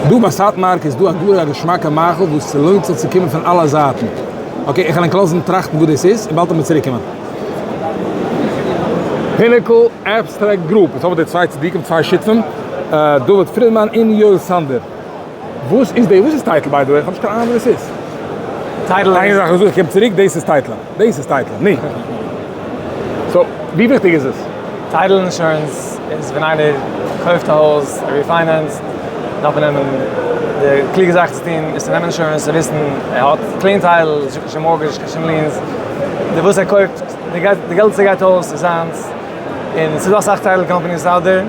דא ביי סאטמארק איז דא א גאר א געשמאקע מאכל וואס ס'לוינט זיך צו קומען פון אלע זייטן. Okay איך וועל ענק לאזן טראכטן וואס דאס איז און באלד וועט מען צוריק קומען. Pinnacle Abstract Group, יעצט האבן מיר די צוויי צדיקים צוויי שותפים, דוד פרידמאן און יואל סאנדער. וואס איז די וואס איז title by the way? איך האב נישט קיין אהנונג וואס דאס איז. title איין זאך איך זאג איך קום צוריק דאס איז title דאס איז title ני. So ווי וויכטיג איז עס? Title insurance איז ווען איינער קויפט א הויז ער refinance ט דארף מען נעמען די קלוגע זאך צו טון איז צו נעמען insurance צו וויסן ער האט clean title נישט קיין שום mortgage קיין שום liens די וואס ער קויפט די געלט וואס ער גייט אויס איז זיינס און ס'איז דא אסאך title companies out there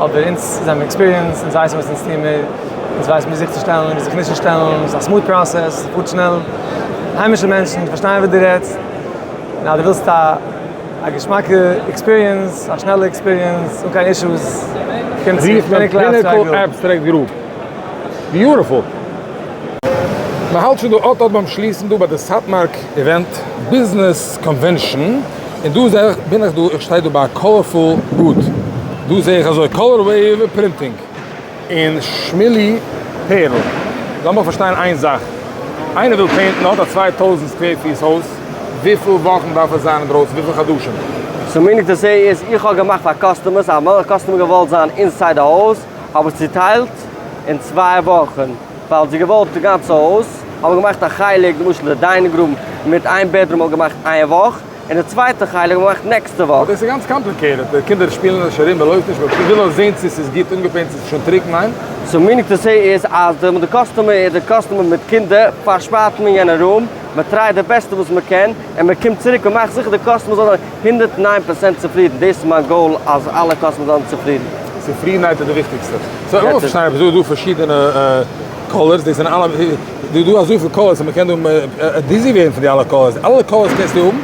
אבער אונז זענען experienced אונז ווייסן וואס אונז טוהן מיר אונז ווייסן ווי זיך צו שטעלן און ווי זיך נישט צו שטעלן ס'איז א smooth process ס'פארט שנעל היימישע מענטשן פארשטייען וואס דו רעדסט און אז דו ווילסט א א געשמאקע experience א שנעלע experience אן קיין issues קום צו Pinnacle Abstract Group. Beautiful. מען האלט שוין דא אט אט ביים שליסן דא ביי די סאטמארק event business convention, און דא זעה איך בין איך דא איך שטיי דא ביי א colorful booth, דא זעה איך אזוי Color Wave Printing און שמילי פערל, לאמיך פארשטיין איין זאך, איינער וויל paint ן האט א 2000 square פיס הויז, וויפיל וואכן דארף עס זיין אינדרויסן וויפיל חדשים? So meaning to say איז איך האב געמאכט פאר customers אז ווען א customer געוואלט זיין inside די הויז האב איך צוטיילט אין צוויי וואכן ווייל זי געוואלט די גאנצע הויז האב איך געמאכט א חלק למשל די dining room מיט איין bedroom האב איך געמאכט איין וואך און די צווייטע חלק האב איך געמאכט נעקסטע וואך. דאס איז גאנץ complicated, די קינדער שפילן נישט ארום, מען לויפט נישט, מען וויל נאר זען צו עס איז גוט אנגע paint, צו עס איז שוין טרוקן, ניין? So meaning to say איז אז די customer די customer מיט קינדער פארשפארט מען יענע room, מען try ט די בעסטע וואס מען קען, און מען קומט צוריק און מאכט זיכער די customer זאל זיין 109 פראצענט צופרידן, דאס איז מיין goal אז אלע customers זאלן צופרידן. צופרידנהייט איז די וויכטיגסטע. So לאמיר פארשטיין עפעס, דא איז דא פארשידענע colors, דאס זענען אלע, דא איז דא אזויפיל colors אז מען קען דא dizzy ווערן פון די אלע colors, אלע colors קענסטו האבן?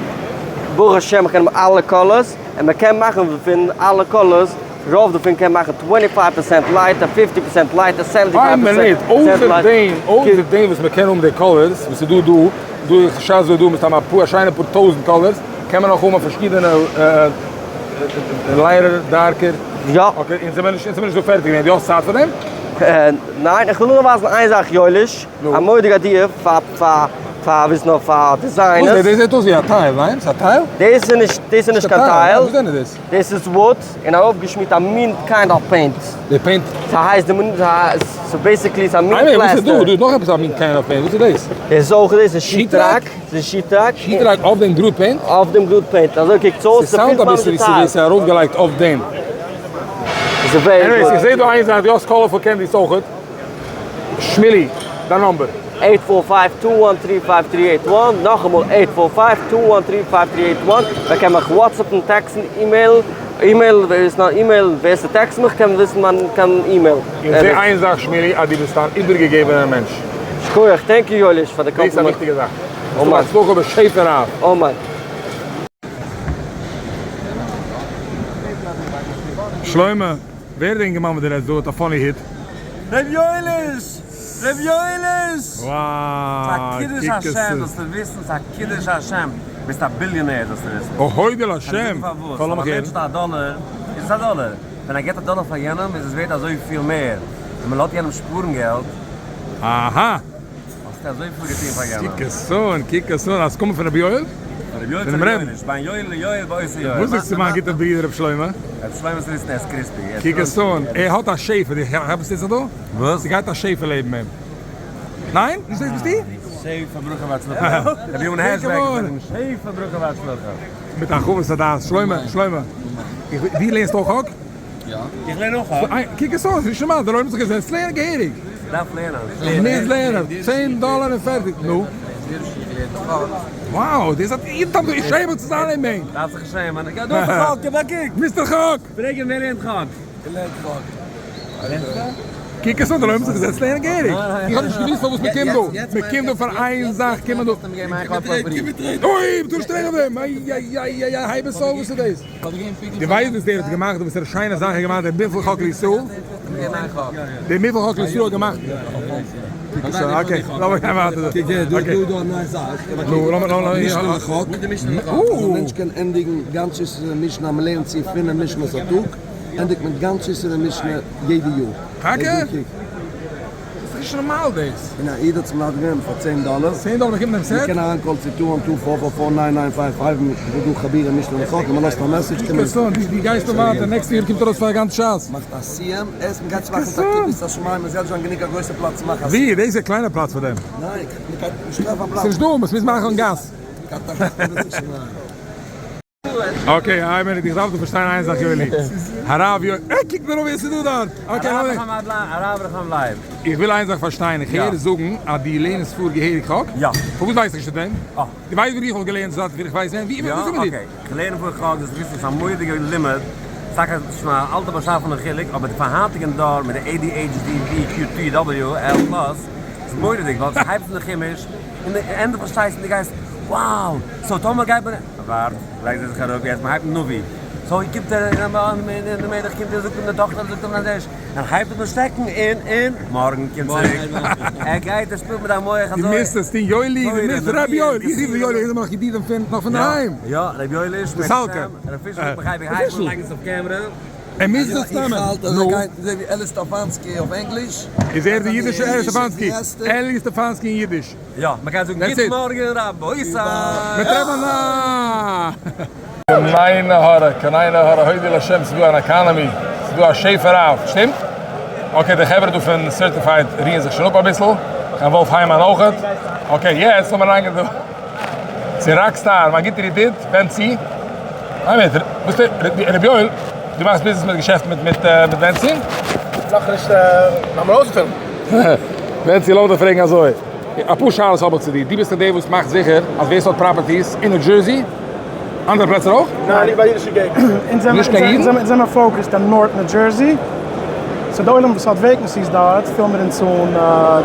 ברוך השם איך קען האבן אלע colors, און מען קען מאכן פון אלע colors, רוב דערפון קען מאכן twenty five percent lighter, fifty percent lighter, seventy five איין פערסענט מינוט, אויסער דעם, אויסער דעם וואס מען קען האבן די colors וואס איז דא דא, דא איך שאץ דא דא מסתם אפאר א שיינע פאר טויזענט colors, קען מען אויך האבן פארשידענע lighter, darker? יא. Okay, אונז זעמיר נישט, אונז זעמיר נישט דא פערטיג געווען, דו האסט צייט פאר דעם? ניין, איך וויל נאר ווייזן איין זאך יואליש, א מורא'דיגע idea פאר פאר פאר וויסן נאר פאר designers. וואס דאס זעט אויס ווי א tile, ניין? ס'איז א tile? דאס איז נישט, דאס איז נישט קיין tile. וואס דען איז דאס? דאס איז wood און ארויפגעשמירט א מין kind of paint. די paint? ס'הייסט די מין, so basically ס'איז א מין איי וואס איז פלעסטער. דא? דא איז נאך עפעס א מין kind of paint, וואס איז דאס? דאס איז אויך, דאס איז sheetrock, דאס איז sheetrock. Sheetrock אויף דעם גראד paint? אויף דעם גראד paint, אזוי קוקט עס אויס, ס'sound ס'פילט ממש אביסל די ווי tile. ס'איז ארויפגעלייגט אויף דעם. ס'איז very Anyways, good. איך זעה דא איין זאך, דו האסט colorful candies אויכעט. שמילי, דיין number. Eight four five two one three five three eight one, נאכאמאל eight four five two one three five three eight one, מען קען מיך WhatsApp ן, text ן, email, email, ווער איז נאר אימעיל, ווער ס' text מיך קען וויסן מיין קיין אימעיל. איך זעה איין זאך שמילי, אז דו ביסט אן איבערגעגעבענער מענטש. שכוח, thank you יואליש פאר די דאס איז א קאמפלימענט. וויכטיגע זאך. אמן. הצלחה בשפע רב. אמן. שלמה, ווער איז די אינגערמאן וואס דו רעדסט דא האט א funny הוט? ר' יואליש! ר' יואליש! וואו! ס'איז א קידוש השם זאלסטו וויסן, ס'איז א קידוש השם, ביסט א ביליאנער זאלסטו וויסן. הודו להשם! כ'וועל דיר זאגן פארוואס, ווייל א מענטש האט א דאלער, איז עס א דאלער, ווען ער געבט א דאלער פאר יענעם איז עס ווערט אזוי פיל מער, ווען מען לאזט יענעם שפארן געלט. אהא! האסטו אזויפיל געטון פאר יענעם. קוק עס אן, קוק עס אן, אז ס'קומט פון רבי יואל? פון רבי יואל צו רבי יואליש, בין יואל ליואל באותו יואל. וואס זאגסטו מיין גוטער ברודער רבי שלמה? רבי שלמה זאל וויסן ער איז crispy. קוק עס אן, ער האט א שעפער, דו כאפסט דאס דא? וואס? ס'גייט א שעפער לעבן אים. ניין? נישט דאס ביסטו? שפע ברכה והצלחה. רבי יואל הערשבערג זאגט שפע ברכה והצלחה. מיט הרחבת הדעת, שלמה, שלמה, דו לערנסט אויך חק? יא. איך לערן אויך חק. קוק עס אויס, נישט נארמאל, דער עולם האט זיך געזעצט לערנען געהעריג. דארף לערנען. מוז לערנען, צען דאלער און פערטיג, נו. Wow, דאס האט איר טאמט איך שעם צו זיין אין בענק. דארף זיך שעמען. דא איז חק, גיב א קוק. Mister חק. פרעג אים ווער לערנט חק. איך לערן חק. לערנסטו? קוק עס אן, דער עולם האט זיך געזעצט לערנען געהעריג. איך האב נישט געוואוסט פארוואס מען קומט דא. מען קומט דא פאר איין זאך קומט מען דא. אוי, מ'טאר נישט רעדן אויף דעם. איי איי איי איי איי הייב עס אויף, וואס איז דאס? דו ווייסט וואס דער האט געמאכט? וואס ער האט שיינע זאכן געמאכט דער מפעל חק לישראל. דער מפעל חק לישראל האט געמאכט. okay, לאמיר גיין ווייטער. קוק הער, דא איז דא א נייע זאך. נו, לאמיר לאמיר. משנה לחק. אז א מענטש קען ענדיגן גאנץ ש ס משנה אז מ'לערנט צו פינף משנה'ס א טאג. ענדיגט מען גאנץ ש ס און משנה יעדע יאר. טאקע? ס'איז נישט נארמאל דאס. און א איד האט עס מנדב געווען פאר צען דאלער. צען דאלער באקומט מען דעם סעט? מ'קען אריינקאלן צו two one two four four four nine nine five five מיט דא חבירה משנה לחק און מ'לאזט א מעסעדזש קען מען. קוק דו גייסט דא ווייטער next יאר קומט ארויס פאר גאנץ ש ס. מאכט א סיום עס מ'גייט צו מאכן א כיפת השמים עס גייט נישט זיין גענוג א גרויסע פלאץ צו מאכן א ווי? דאס איז א קליינע פלאץ פאר דעם. ניין מ'גייט נישט טרעפן א פלאץ. ס'נישט דא, מ'מוז מאכן אויפן גאס. okay, איין מינוט, איך דארף דא פארשטיין איין זאך יואלי. הרב יואלי, אה קוק מיר אן ווער ס'איז דא דארט. okay, הרב הרב רחם לייב. איך וויל איין זאך פארשטיין, איך הער זאגן אז דו לערנסט פאר געהעריג חק? יא. פארוואס ווייס איך נישט פון דעם? אה. דו ווייסט ווי איך האב געלערנט זייט איך ווייס ווען? ווי וואס איז מיט דיר? יא, okay. איך לערן פאר חק, דאס וויסן איז א מורא'דיגע לימוד. ס'טאקע שוין א אלטע באשאפענע חילוק, אבער פאר היינטיגן דור מיט די ADHD VQTW L plus איז מורא'דיג, ווייל ס'הייבט אן די חומש, און די ענדע פארשטייסט און די גייסט wow! so טאמער גייט מען ווארט, לייגט זי זיך אראפ יעצט מען הייבט נביא, so קומט ער און די מלך קומט און זאגט אים די טאכטער זאגט אים אנדערש, און הייבט אן שטעקן און און מארגן קומט צוריק, ער גייט ער שפילט מיט דיין מח אזוי. דו מוזט עס טון יואלי, דו מוזט ר' יואל, איך רוף יואלי, איך זעה נאך ידידים פון נאך פון דערהיים. יא, ר' יואל איש, ר' פישל, איך הייב אן לייגן עס אויף קעמרע. ער מוז דאס נעמען. איך האלט אז ער גייט אזוי ווי אלי סטאפאנסקי אויף ענגליש. איז ער די אידישע אלי סטאפאנסקי? אלי סטאפאנסקי אין אידיש. יא, מען קען זאגן גוט מארגן רבותי! מען טרעפט א. קיין הרע, קיין הרע, הודי לה' ס'איז דא אן economy, ס'איז דא א שפע רב, שטימט? okay די חברה דא פון Certified רוען זיך שוין אפ אביסל, קיין וואלף היימאן אויכעט, okay יעצט לאמיר אריינגיין דא צו Rockstar, מיין גוטער ידיד בענצי. איין מינוט, וואס טוט רבי יואל, דו מאכסט ביזנעס מיט געשעפט מיט מיט בענצי? נאכנישט, לאמיר אויספילן. בענצי לאמיר דיך פרעגן אזוי, אפאר שאלות האב איך צו דיר, דו ביסט דאך דער וואס מאכט זיכער אז ווער ס'האט properties אין ניו דזשערסי, אנדערע פלעצער אויך? ניין, נישט ביי אידישע געגנטער. נישט קיין אידן? אונז זעמער focused אין North ניו דזשערסי, so די עולם וואס האט vacancies דארט פילן מיר אונז אן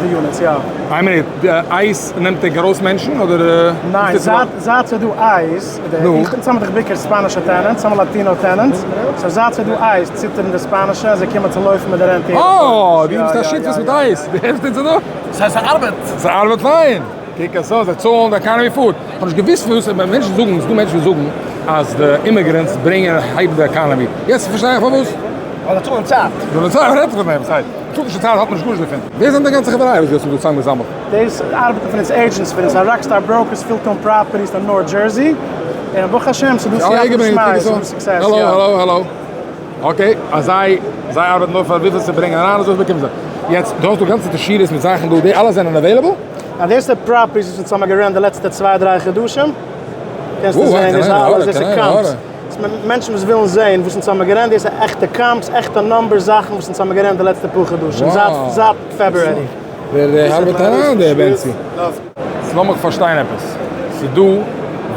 די units, יא. איין מינוט, די ICE נעמט ענק ארויס מענטשן אדער? ניין, זייט ס'איז דא ICE, אונז האבן דאך בעיקר ספאנישע tenants, האבן Latino tenants, so זייט ס'איז דא ICE ציטערן די ספאנישע אז זיי קומען צו לויפן מיט די rent יעדע אה, דו ביסט א שותפות מיט ICE, דו העלפסט אונז דא? ס'הייסט ס'ארבעט! ס'ארבעט פיין! קוק עס אויס, זיי צאלן די economy פארט. כ'האב נישט געוואוסט פון וואס מענטשן זאגן, ס'דא מענטשן וואס זאגן אז די immigrants ברענגען הייבן די economy, יעצט פארשטיי איך פארוואס. ווייל זיי צאלן צייט. זיי צאלן צייט, רעדט זיך פון דעם, ס'הייסט, מ'צאלט נישט צייט האט מען נישט גארנישט דערפון. ווער זענען די גאנצע חברה וואס דו האסט דא צוזאמגעזאמלט? דאס ארבעטן פון אונז agents פון אונז א Rockstar Brokers פילט אן properties אין North Jersey, און ברוך השם ס'דא סייעתא דשמיא ס'דא success, יא. האלא האלא האלא. okay, אז זיי זיי ארבעטן נאר פאר וויפיל זיי ברענגען אריין אזוי באקומען זיי. יעצט דו האסט דא גאנצע שורות מיט זאכן דא, די אלע זענען available? ניין, דאס איז די properties וואס אונז האבן גערענט די לעצטע צוויי דריי חדשים, קענסטו זעהן דאס איז אלעס, דאס איז comps, מענטשן וואס ווילן זעהן וואס אונז האבן גערענט, דאס איז עכטע comps, עכטע numbers זאכן וואס אונז האבן גערענט די לעצטע פאר חדשים, זייט זייט February. ווער ארבעט אריין דער בענצי? לאמיך פארשטיין עפעס, ס'איז דא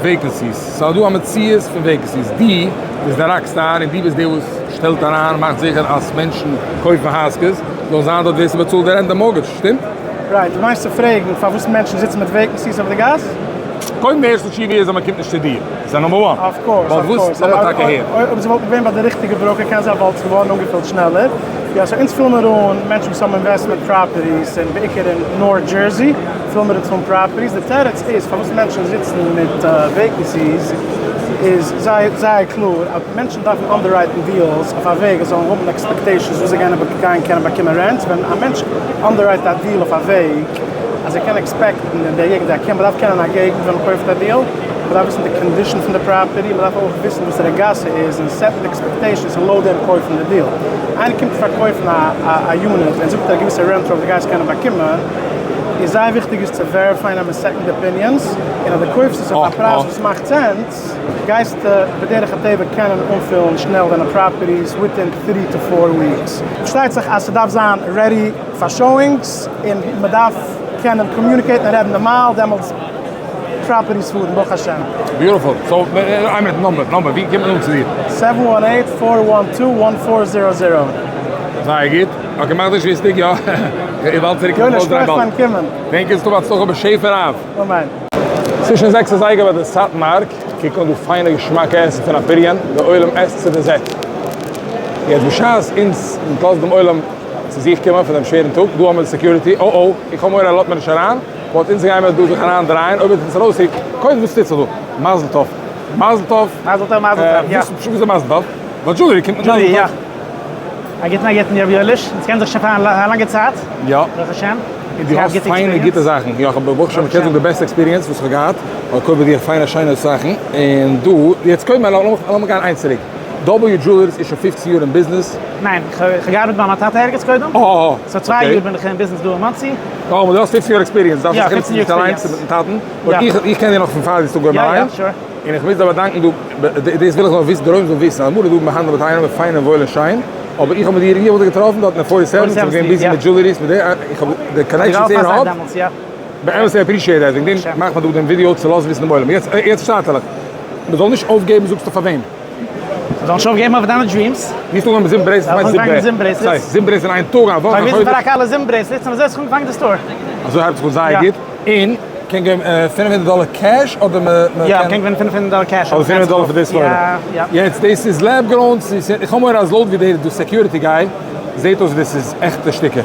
vacancies, ס'איז דא א מציאות פון vacancies, דו ביסט די rock star און דו ביסט דער וואס שטעלט אריין, מאכט זיכער אז מענטשן קויפן הייזקעס, זאל זיין דארט ווער ס'באצאלט די rent די mortgage, שטימט? right, דו מיינסט צו פרעגן פארוואס מענטשן זיצן מיט vacancies אויף די גאס? קודם די ערשטע תשובה איז אז מ'קומט נישט צו דיר, ס'איז א number one. of course, of course. לאמיר טאקע הערן. אויב זיי וואלטן געווען ביי די ריכטיגע broker קען זיין וואלט עס געווארן אנגעפילט שנעלער. יא, so אונז פילן מיר אן מענטשן וואס האבן investment properties און בעיקר אין North Jersey פילן מיר אונז אן properties. די תירוץ איז פארוואס מענטשן זיצן מיט vacancies איז זייער זייער קלאר אז מענטשן דארפן underwrite ן deals אויף א וועג אז זיי זאלן האבן expectations וואס זיי גייען גייען קענען באקומען rent. ווען א מענטש underwrite א deal אויף א וועג אז ער קען expect ן אין דער געגנט ער קען, מ'דארף קענען א געגנט ווען מ'קויפט א deal, מ'דארף וויסן די condition פון די property, מ'דארף אויך וויסן וואס דער גאס איז און set ן expectations און לויט דעם קויפן די deal. איינער קומט פארקויפן א unit און זאגט א געוויסע rent וואס דו גייסט קענען באקומען, איז זייער וויכטיג עס צו verify ען אז מ'איז second opinions, און אז דו קויפסט עס אויף א פרייז וואס מאכט sense, גייסטו בדרך הטבע קענען אנפילן שנעל דיינע properties within three to four weeks. פארשטייט זיך אז ס'דארף זיין ready פאר showings און מ'דארף קענען communicate ן און רעדן נארמאל, דעמאלטס properties פארן ברוך השם. Beautiful. So, איין מינוט, number, number, ווי קומט מען אן צו דיר? Seven one eight, four one two, one four zero zero. זייער גוט. Okay, מאך דיך וויסטיג, יא. איך וועל צוריק קומען יונה, שכוח פארן קומען. Thank you, ס'טוב הצלחה בשפע רב. אמן. ס'איז שוין זעקס אזייגער ביי די סאטמאר, קוק אן דא פיינע געשמאקע עסן פון אפעריען, די עולם עסט צו די זעט. יעצט בשעת אונז לאזט דעם עולם צו זיך קומען פון דעם שווערן טאג, דא האבן מיר די security, או או, איך האב מורא ער לאזט מיר נישט אריין, but אונז גיימיר דא זיך אריין דרייען, אויב ער וועט אונז ארויסרוקן, קודם וואס טוט זיך דא? מזל טוב! מזל טוב! מזל טוב מזל טוב, יא. וואס איז מזל טוב? ווייל jewelry קומט מיט מזל טוב. יא. א גוטן א גוטן ר' יואליש, אונז קענען זיך שוין פאר א לאנגע צייט. יא. ברוך השם. און דו האסט פיינע גוטע זאכן. יא, כ'האב ברוך השם מ'קען זאגן די בעסטע experience וואס כ'האב געהאט, ווייל קויף ביי דיר פיינע שיינע זאכן, און דא, יעצט קודם לאמיר גיין איינס צוריק. W Jewelers איז שוין פופצן יאר אין ביזנעס. ניין, כ'האב געארבעט ביי מיין טאטע ערגעץ קודם. אה אה אה. So צוויי יאר בין איך אין ביזנעס דא אין מאנסי. אה, אבער דו האסט פופצן יאר experience, דארפסט זיך נישט מיט אליינס און מיטן טאטן. But איך קען דיר נאך פון פאר דו ביסט אנגעהויבן אליין. יא יא, sure. און איך מוז דיר באדאנקן דא, דאס וויל איך נאר וויסן, דער עולם זאל וויסן, אמאל איז דא מ'האנדלט מיט איינעם פיין און וואויל און שיין, אבער איך האב מיט דיר, איך האב דיר געטראפן דארט אין forty seven, איך בין געווען busy מיט jewelries, מיט די, איך האב די connections ער האט, באמת I appreciate that, וועגן דעם מאכט מען דא דעם ווידיאו צו לאזן וויסן דעם עולם. יעצט יעצט שטאטעלעך, מ'זאל נישט אויפגעבן זאגסטו פאר וועם? מ'זאל נישט אויפגעבן אויף דיינע dreams. ווי האסטו אנגעהויבן מיט זיבן bracelets? וואס מיינט זיבן bracelets? ס'הייסט זיבן bracelets אין איין טאג, א וואך, א חודש? כ'האב געוויזן פאר א כלה זיבן bracelets און אזוי האט זיך אנגעפאנגען די store. אזוי הייבט זיך אן זייער גוט, און קען געבן פינף הונדערט דאלער cash אדער מ'קען. יא מ'קען געווינען פינף הונדערט דאלער cash. אדער פינף הונדערט דאלער פאר דאס פלארידע. יעצט דאס איז lab grown, איך האב מורא אז לויט ווי דער דא security guy זעט אויס דאס איז עכטע שטיקער.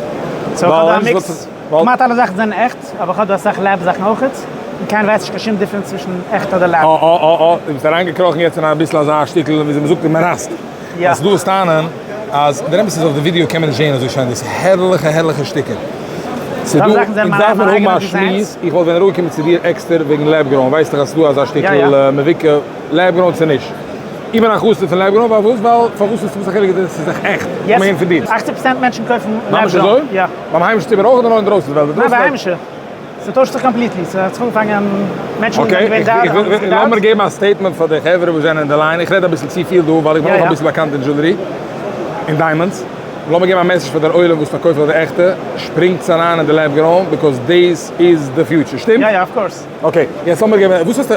So איך האב דא א mix, כמעט אלע זאכן זענען עכט, אבער איך האב דא אסאך lab זאכן אויכעט, און קיינער ווייסט נישט קיין שום difference צווישן עכט אדער lab. אה אה אה אה, דו ביסט אריינגעקראכן יעצט אין אביסל אזא שטיקל וויאזוי מ'זאגט אין מאראסט. אז דו וועסט טענה'ן אז דער אמת איז אויף די ווידיאו קען מען נישט זעהן אזוי שיין דאס הערליכע הערליכע שטיקער. ס'איז דא, אונז דארף מיר האבן א שמועס, איך וואלט ווען אראפגעקומען צו דיר עקסטער וועגן lab grown, ווייסט דאך אז ס'איז דא אזא שטיקל מבוקר lab grown צו נישט. איך בין א חסיד פון lab grown, פארוואס? ווייל פארוואס איז וואס א חילוק ס'איז דאך עכט, כ'מיין פון דיר. אכציג פראצענט מענטשן קויפן lab grown. ממש אזוי? יא. ביים היימישן ציבור אויך אדער נאר אינדרויסן? ניין ביי היימישע. ס'טוישט זיך completely, ס'האט זיך אנגעפאנגען מענטשן זענען געווען דארט, Okay, איך וויל לאמיר געבן א statement פאר די חברה וואס זענען אין די line, איך רעד אביסל צופיל דא ווייל איך בין אויך אביסל באקאנט אין jewelry און diamonds, לאמיר געבן א message פאר דער עולם וואס פארקויפט פאר די עכטע, שפרינגטס אריין אין די lab grown because דאס איז די future, שטימט? יא יא of course. Okay, יעצט לאמיר געבן, וואס הייסט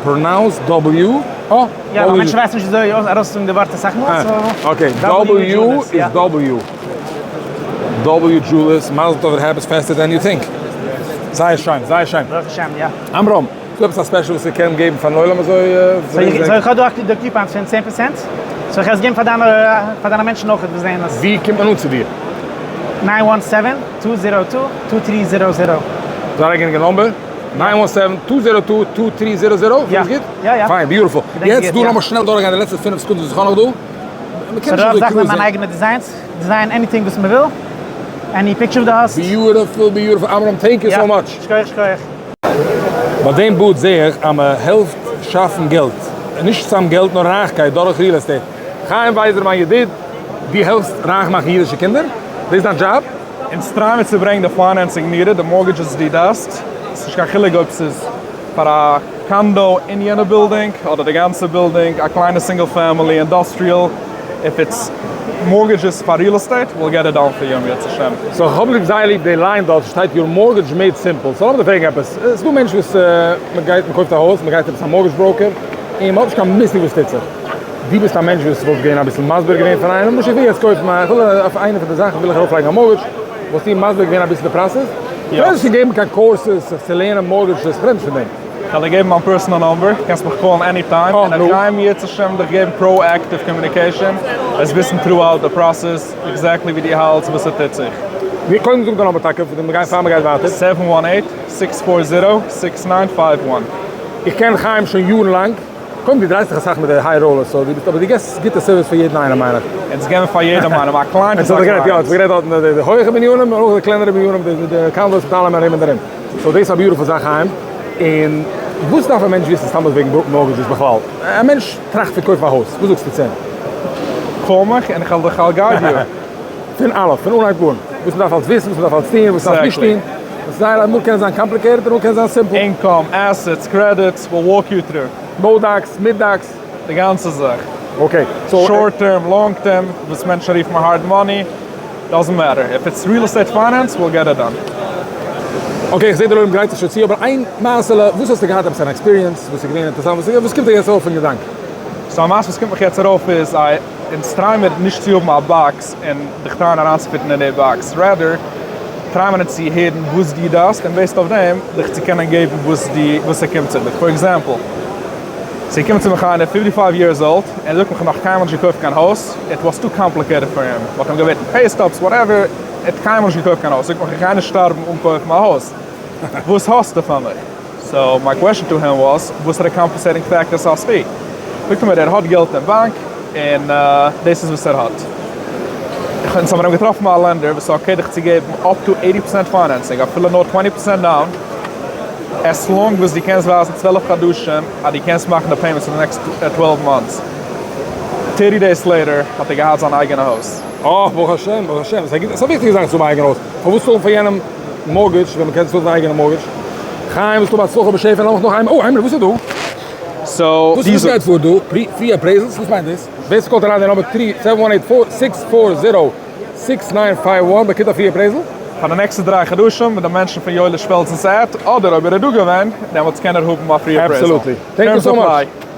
pronounce W? אה, יא, ווייל מענטשן ווייסן נישט וויאזוי ארויסצוזאגן די ווארט אסאך מאל, so. Okay, W איז W. W Jewelers, מזל טוב it happens faster than you think. זייער שיין, זייער שיין. ברוך השם, יא. עמרם, איז דא עפעס א special וואס איר קענט געבן פארן עולם אזוי? So איך האב דא די coupons פון צען פראצענט, so איך וועל עס געבן פאר דיינע פאר דיינע מענטשן אויכעט וואס זעען עס. ווי קומט מען אן צו דיר? nine one seven, two zero two, two three zero zero. זייער א גענוג number. Nine one seven, two zero two, two three zero zero, איז גוט? יא יא. פיין, beautiful. יעצט דא לאמיר שנעל דורכגיין די לעצטע פינף סעקונדעס וואס איך האב נאך דא. מ'קען נישט ס'רוב אזוי זאכן קלאר זענען מיינע זען. אייגענע designs, design anything וואס מ'וויל, any picture וואס דו האסט. Beautiful beautiful, עמרם thank you so much. שכוח שכוח. ביי דעם booth זעה איך אז מען העלפט שאפן געלט, נישט סתם געלט נאר רייכקייט דורך real estate. חיים ווייזער מיין ידיד, דו העלפסט רייך מאכן אידישע קינדער? דאס איז דיין דזשאב? אונז try מיר צו ברענגן די financing needed, די mortgages דו דארפסט, ס'איז נישט קיין חילוק אויב ס'איז פאר א condo אין יענע בילדינג אדער די גאנצע בילדינג, א קליינע single family, industrial, if it's mortgages פאר real estate, we'll get it done for you אם ירצה השם. So כ'האב ליב זייער ליב די line דארט שטייט your mortgage made simple, so לאמיר דיר פרעגן עפעס, ס'איז דא מענטשן וואס מ'גייט מ'קויפט א הויז מ'גייט עפעס א mortgage broker און מ'האט נישט קיין מושג וואס טוט זיך, דו ביסט א מענטש וואס וואלט געווען אביסל מסביר געווען פאר איינעם, למשל איך וויל יעצט קויפן א, איך וויל אויף איינע פון די זאכן וויל איך ארויפלייגן א mortgage, וואלסטו מסביר געווען אביסל די process? איך וועל נישט געבן קיין courses זיך צו לערנען mortgages, איך רעד נישט פון דעם. כ'וועל דיר געבן מיין personal number, קענסט מיך call ן any time, און איך גיי אם ירצה השם דיך געבן proactive communication, וועסט וויסן throughout די process exactly ווי דו האלטסט, וואס ס'טוט זיך. ווי קודם זאג די number טאקע, פון מ'גייט פאר מ'גייט ווייטער. Seven one eight, six four zero, six nine five one. איך קען חיים שוין יארן לאנג. קודם דו דרייסט דיך אסאך מיט די high rollers so דו ביסט אבער דו געסט גוטע service פאר יעדן איינעם מיין איך. אונז געבן פאר יעדעם איינעם א client איז א יא, client. אונז האבן גערעדט דארטן די הויכע בנינים און אויך די קלענערע בנינים די די condos מיט אלעם ארום און ארום. So דאס איז א beautiful זאך חיים. און וואס דארף א מענטש וויסן סתם אזוי וועגן mortgages בכלל? א מענטש טראכט פון קויפן א הויז, וואס זאגסטו צו אים? Call מיך און איך וועל דיך I'll guide you. פון אלף, פון אנהייב אן. וואס מ'דארף אלס וויסן, וואס מ'דארף אלס טון, וואס מ'דארף נישט טון. זייער אמאל קען עס זיין complicated אמאל קען עס זיין simple. Income, assets, credits, we'll walk you through. No docs, מיט docs. די גאנצע זאך. Okay, so. Short term, long term, וואס מענטשן רופן hard money, doesn't matter. If it's real estate finance, we'll get it done. Okay, איך זעה דער עולם גרייט זיך שוין צו, אבער איין מעשה'לע, וואס האסטו געהאט עפעס אן experience וואס איז געווען אינטערעסאנט, וואס קומט דיר יעצט ארויף אין געדאנק? So א מעשה וואס קומט מיך יעצט ארויף איז א. אונז try מיר נישט צו האבן א box און דיך try ען אריינצו fit ן אין די box, rather try מיר צו הערן וואס דו דארפסט און based אויף דעם דיך צו קענען געבן וואס דו וואס ס'קומט זיך דיך. For example, ס'געקומען צו מיך איינער fifty five years old און ער זאגט מיך כ'האב נאך קיינמאל נישט געקויפט קיין הויז, it was too complicated for him, מ'האט אים געבעטן pay stubs whatever, ער האט קיינמאל נישט געקויפט קיין הויז, זאגט מיך איך גיי נישט שטארבן אן קויפן א הויז, וואס האסטו פאר מיך? So my question to him was, וואסערע compensating factors האסטו? זאגט ער מיר ער האט געלט אין באנק און דאס איז וואס ער האט. אונז האבן אים געטראפן א lender וואס איז okay דיך צו געבן up to eighty percent financing אפילו נאר twenty percent down as long וואס דו קענסט ווייזן 12 חדשים אז דו קענסט מאכן די payments פאר די next 12 months. Thirty days later האט ער געהאט זיין אייגענע הויז. אה, ברוך השם, ברוך השם. ס'איז א וויכטיגע זאך צו האבן א אייגענע הויז. פארוואס צאלן פאר יענעם mortgage ווען מ'קען צאלן זיין אייגענע mortgage? חיים זאלסט האבן הצלחה בשפע, לאמיך נאך איינמאל, oh איינמאל וואס איז דא? So וואס גייט פאר דא? Free appraisals? וואס מיינט דאס? ווער ס'קאלט אריין די number three seven one eight four six four zero six nine five one באקומט א free appraisal? פאר די נעקסטע דריי חדשים מיט די מענטשן פון יואליש פעלזנ'ס ad, אדער אויב ער איז דא געווען, דעמאלטס קען ער האבן א free appraisal. Absolutely. Thank you so much.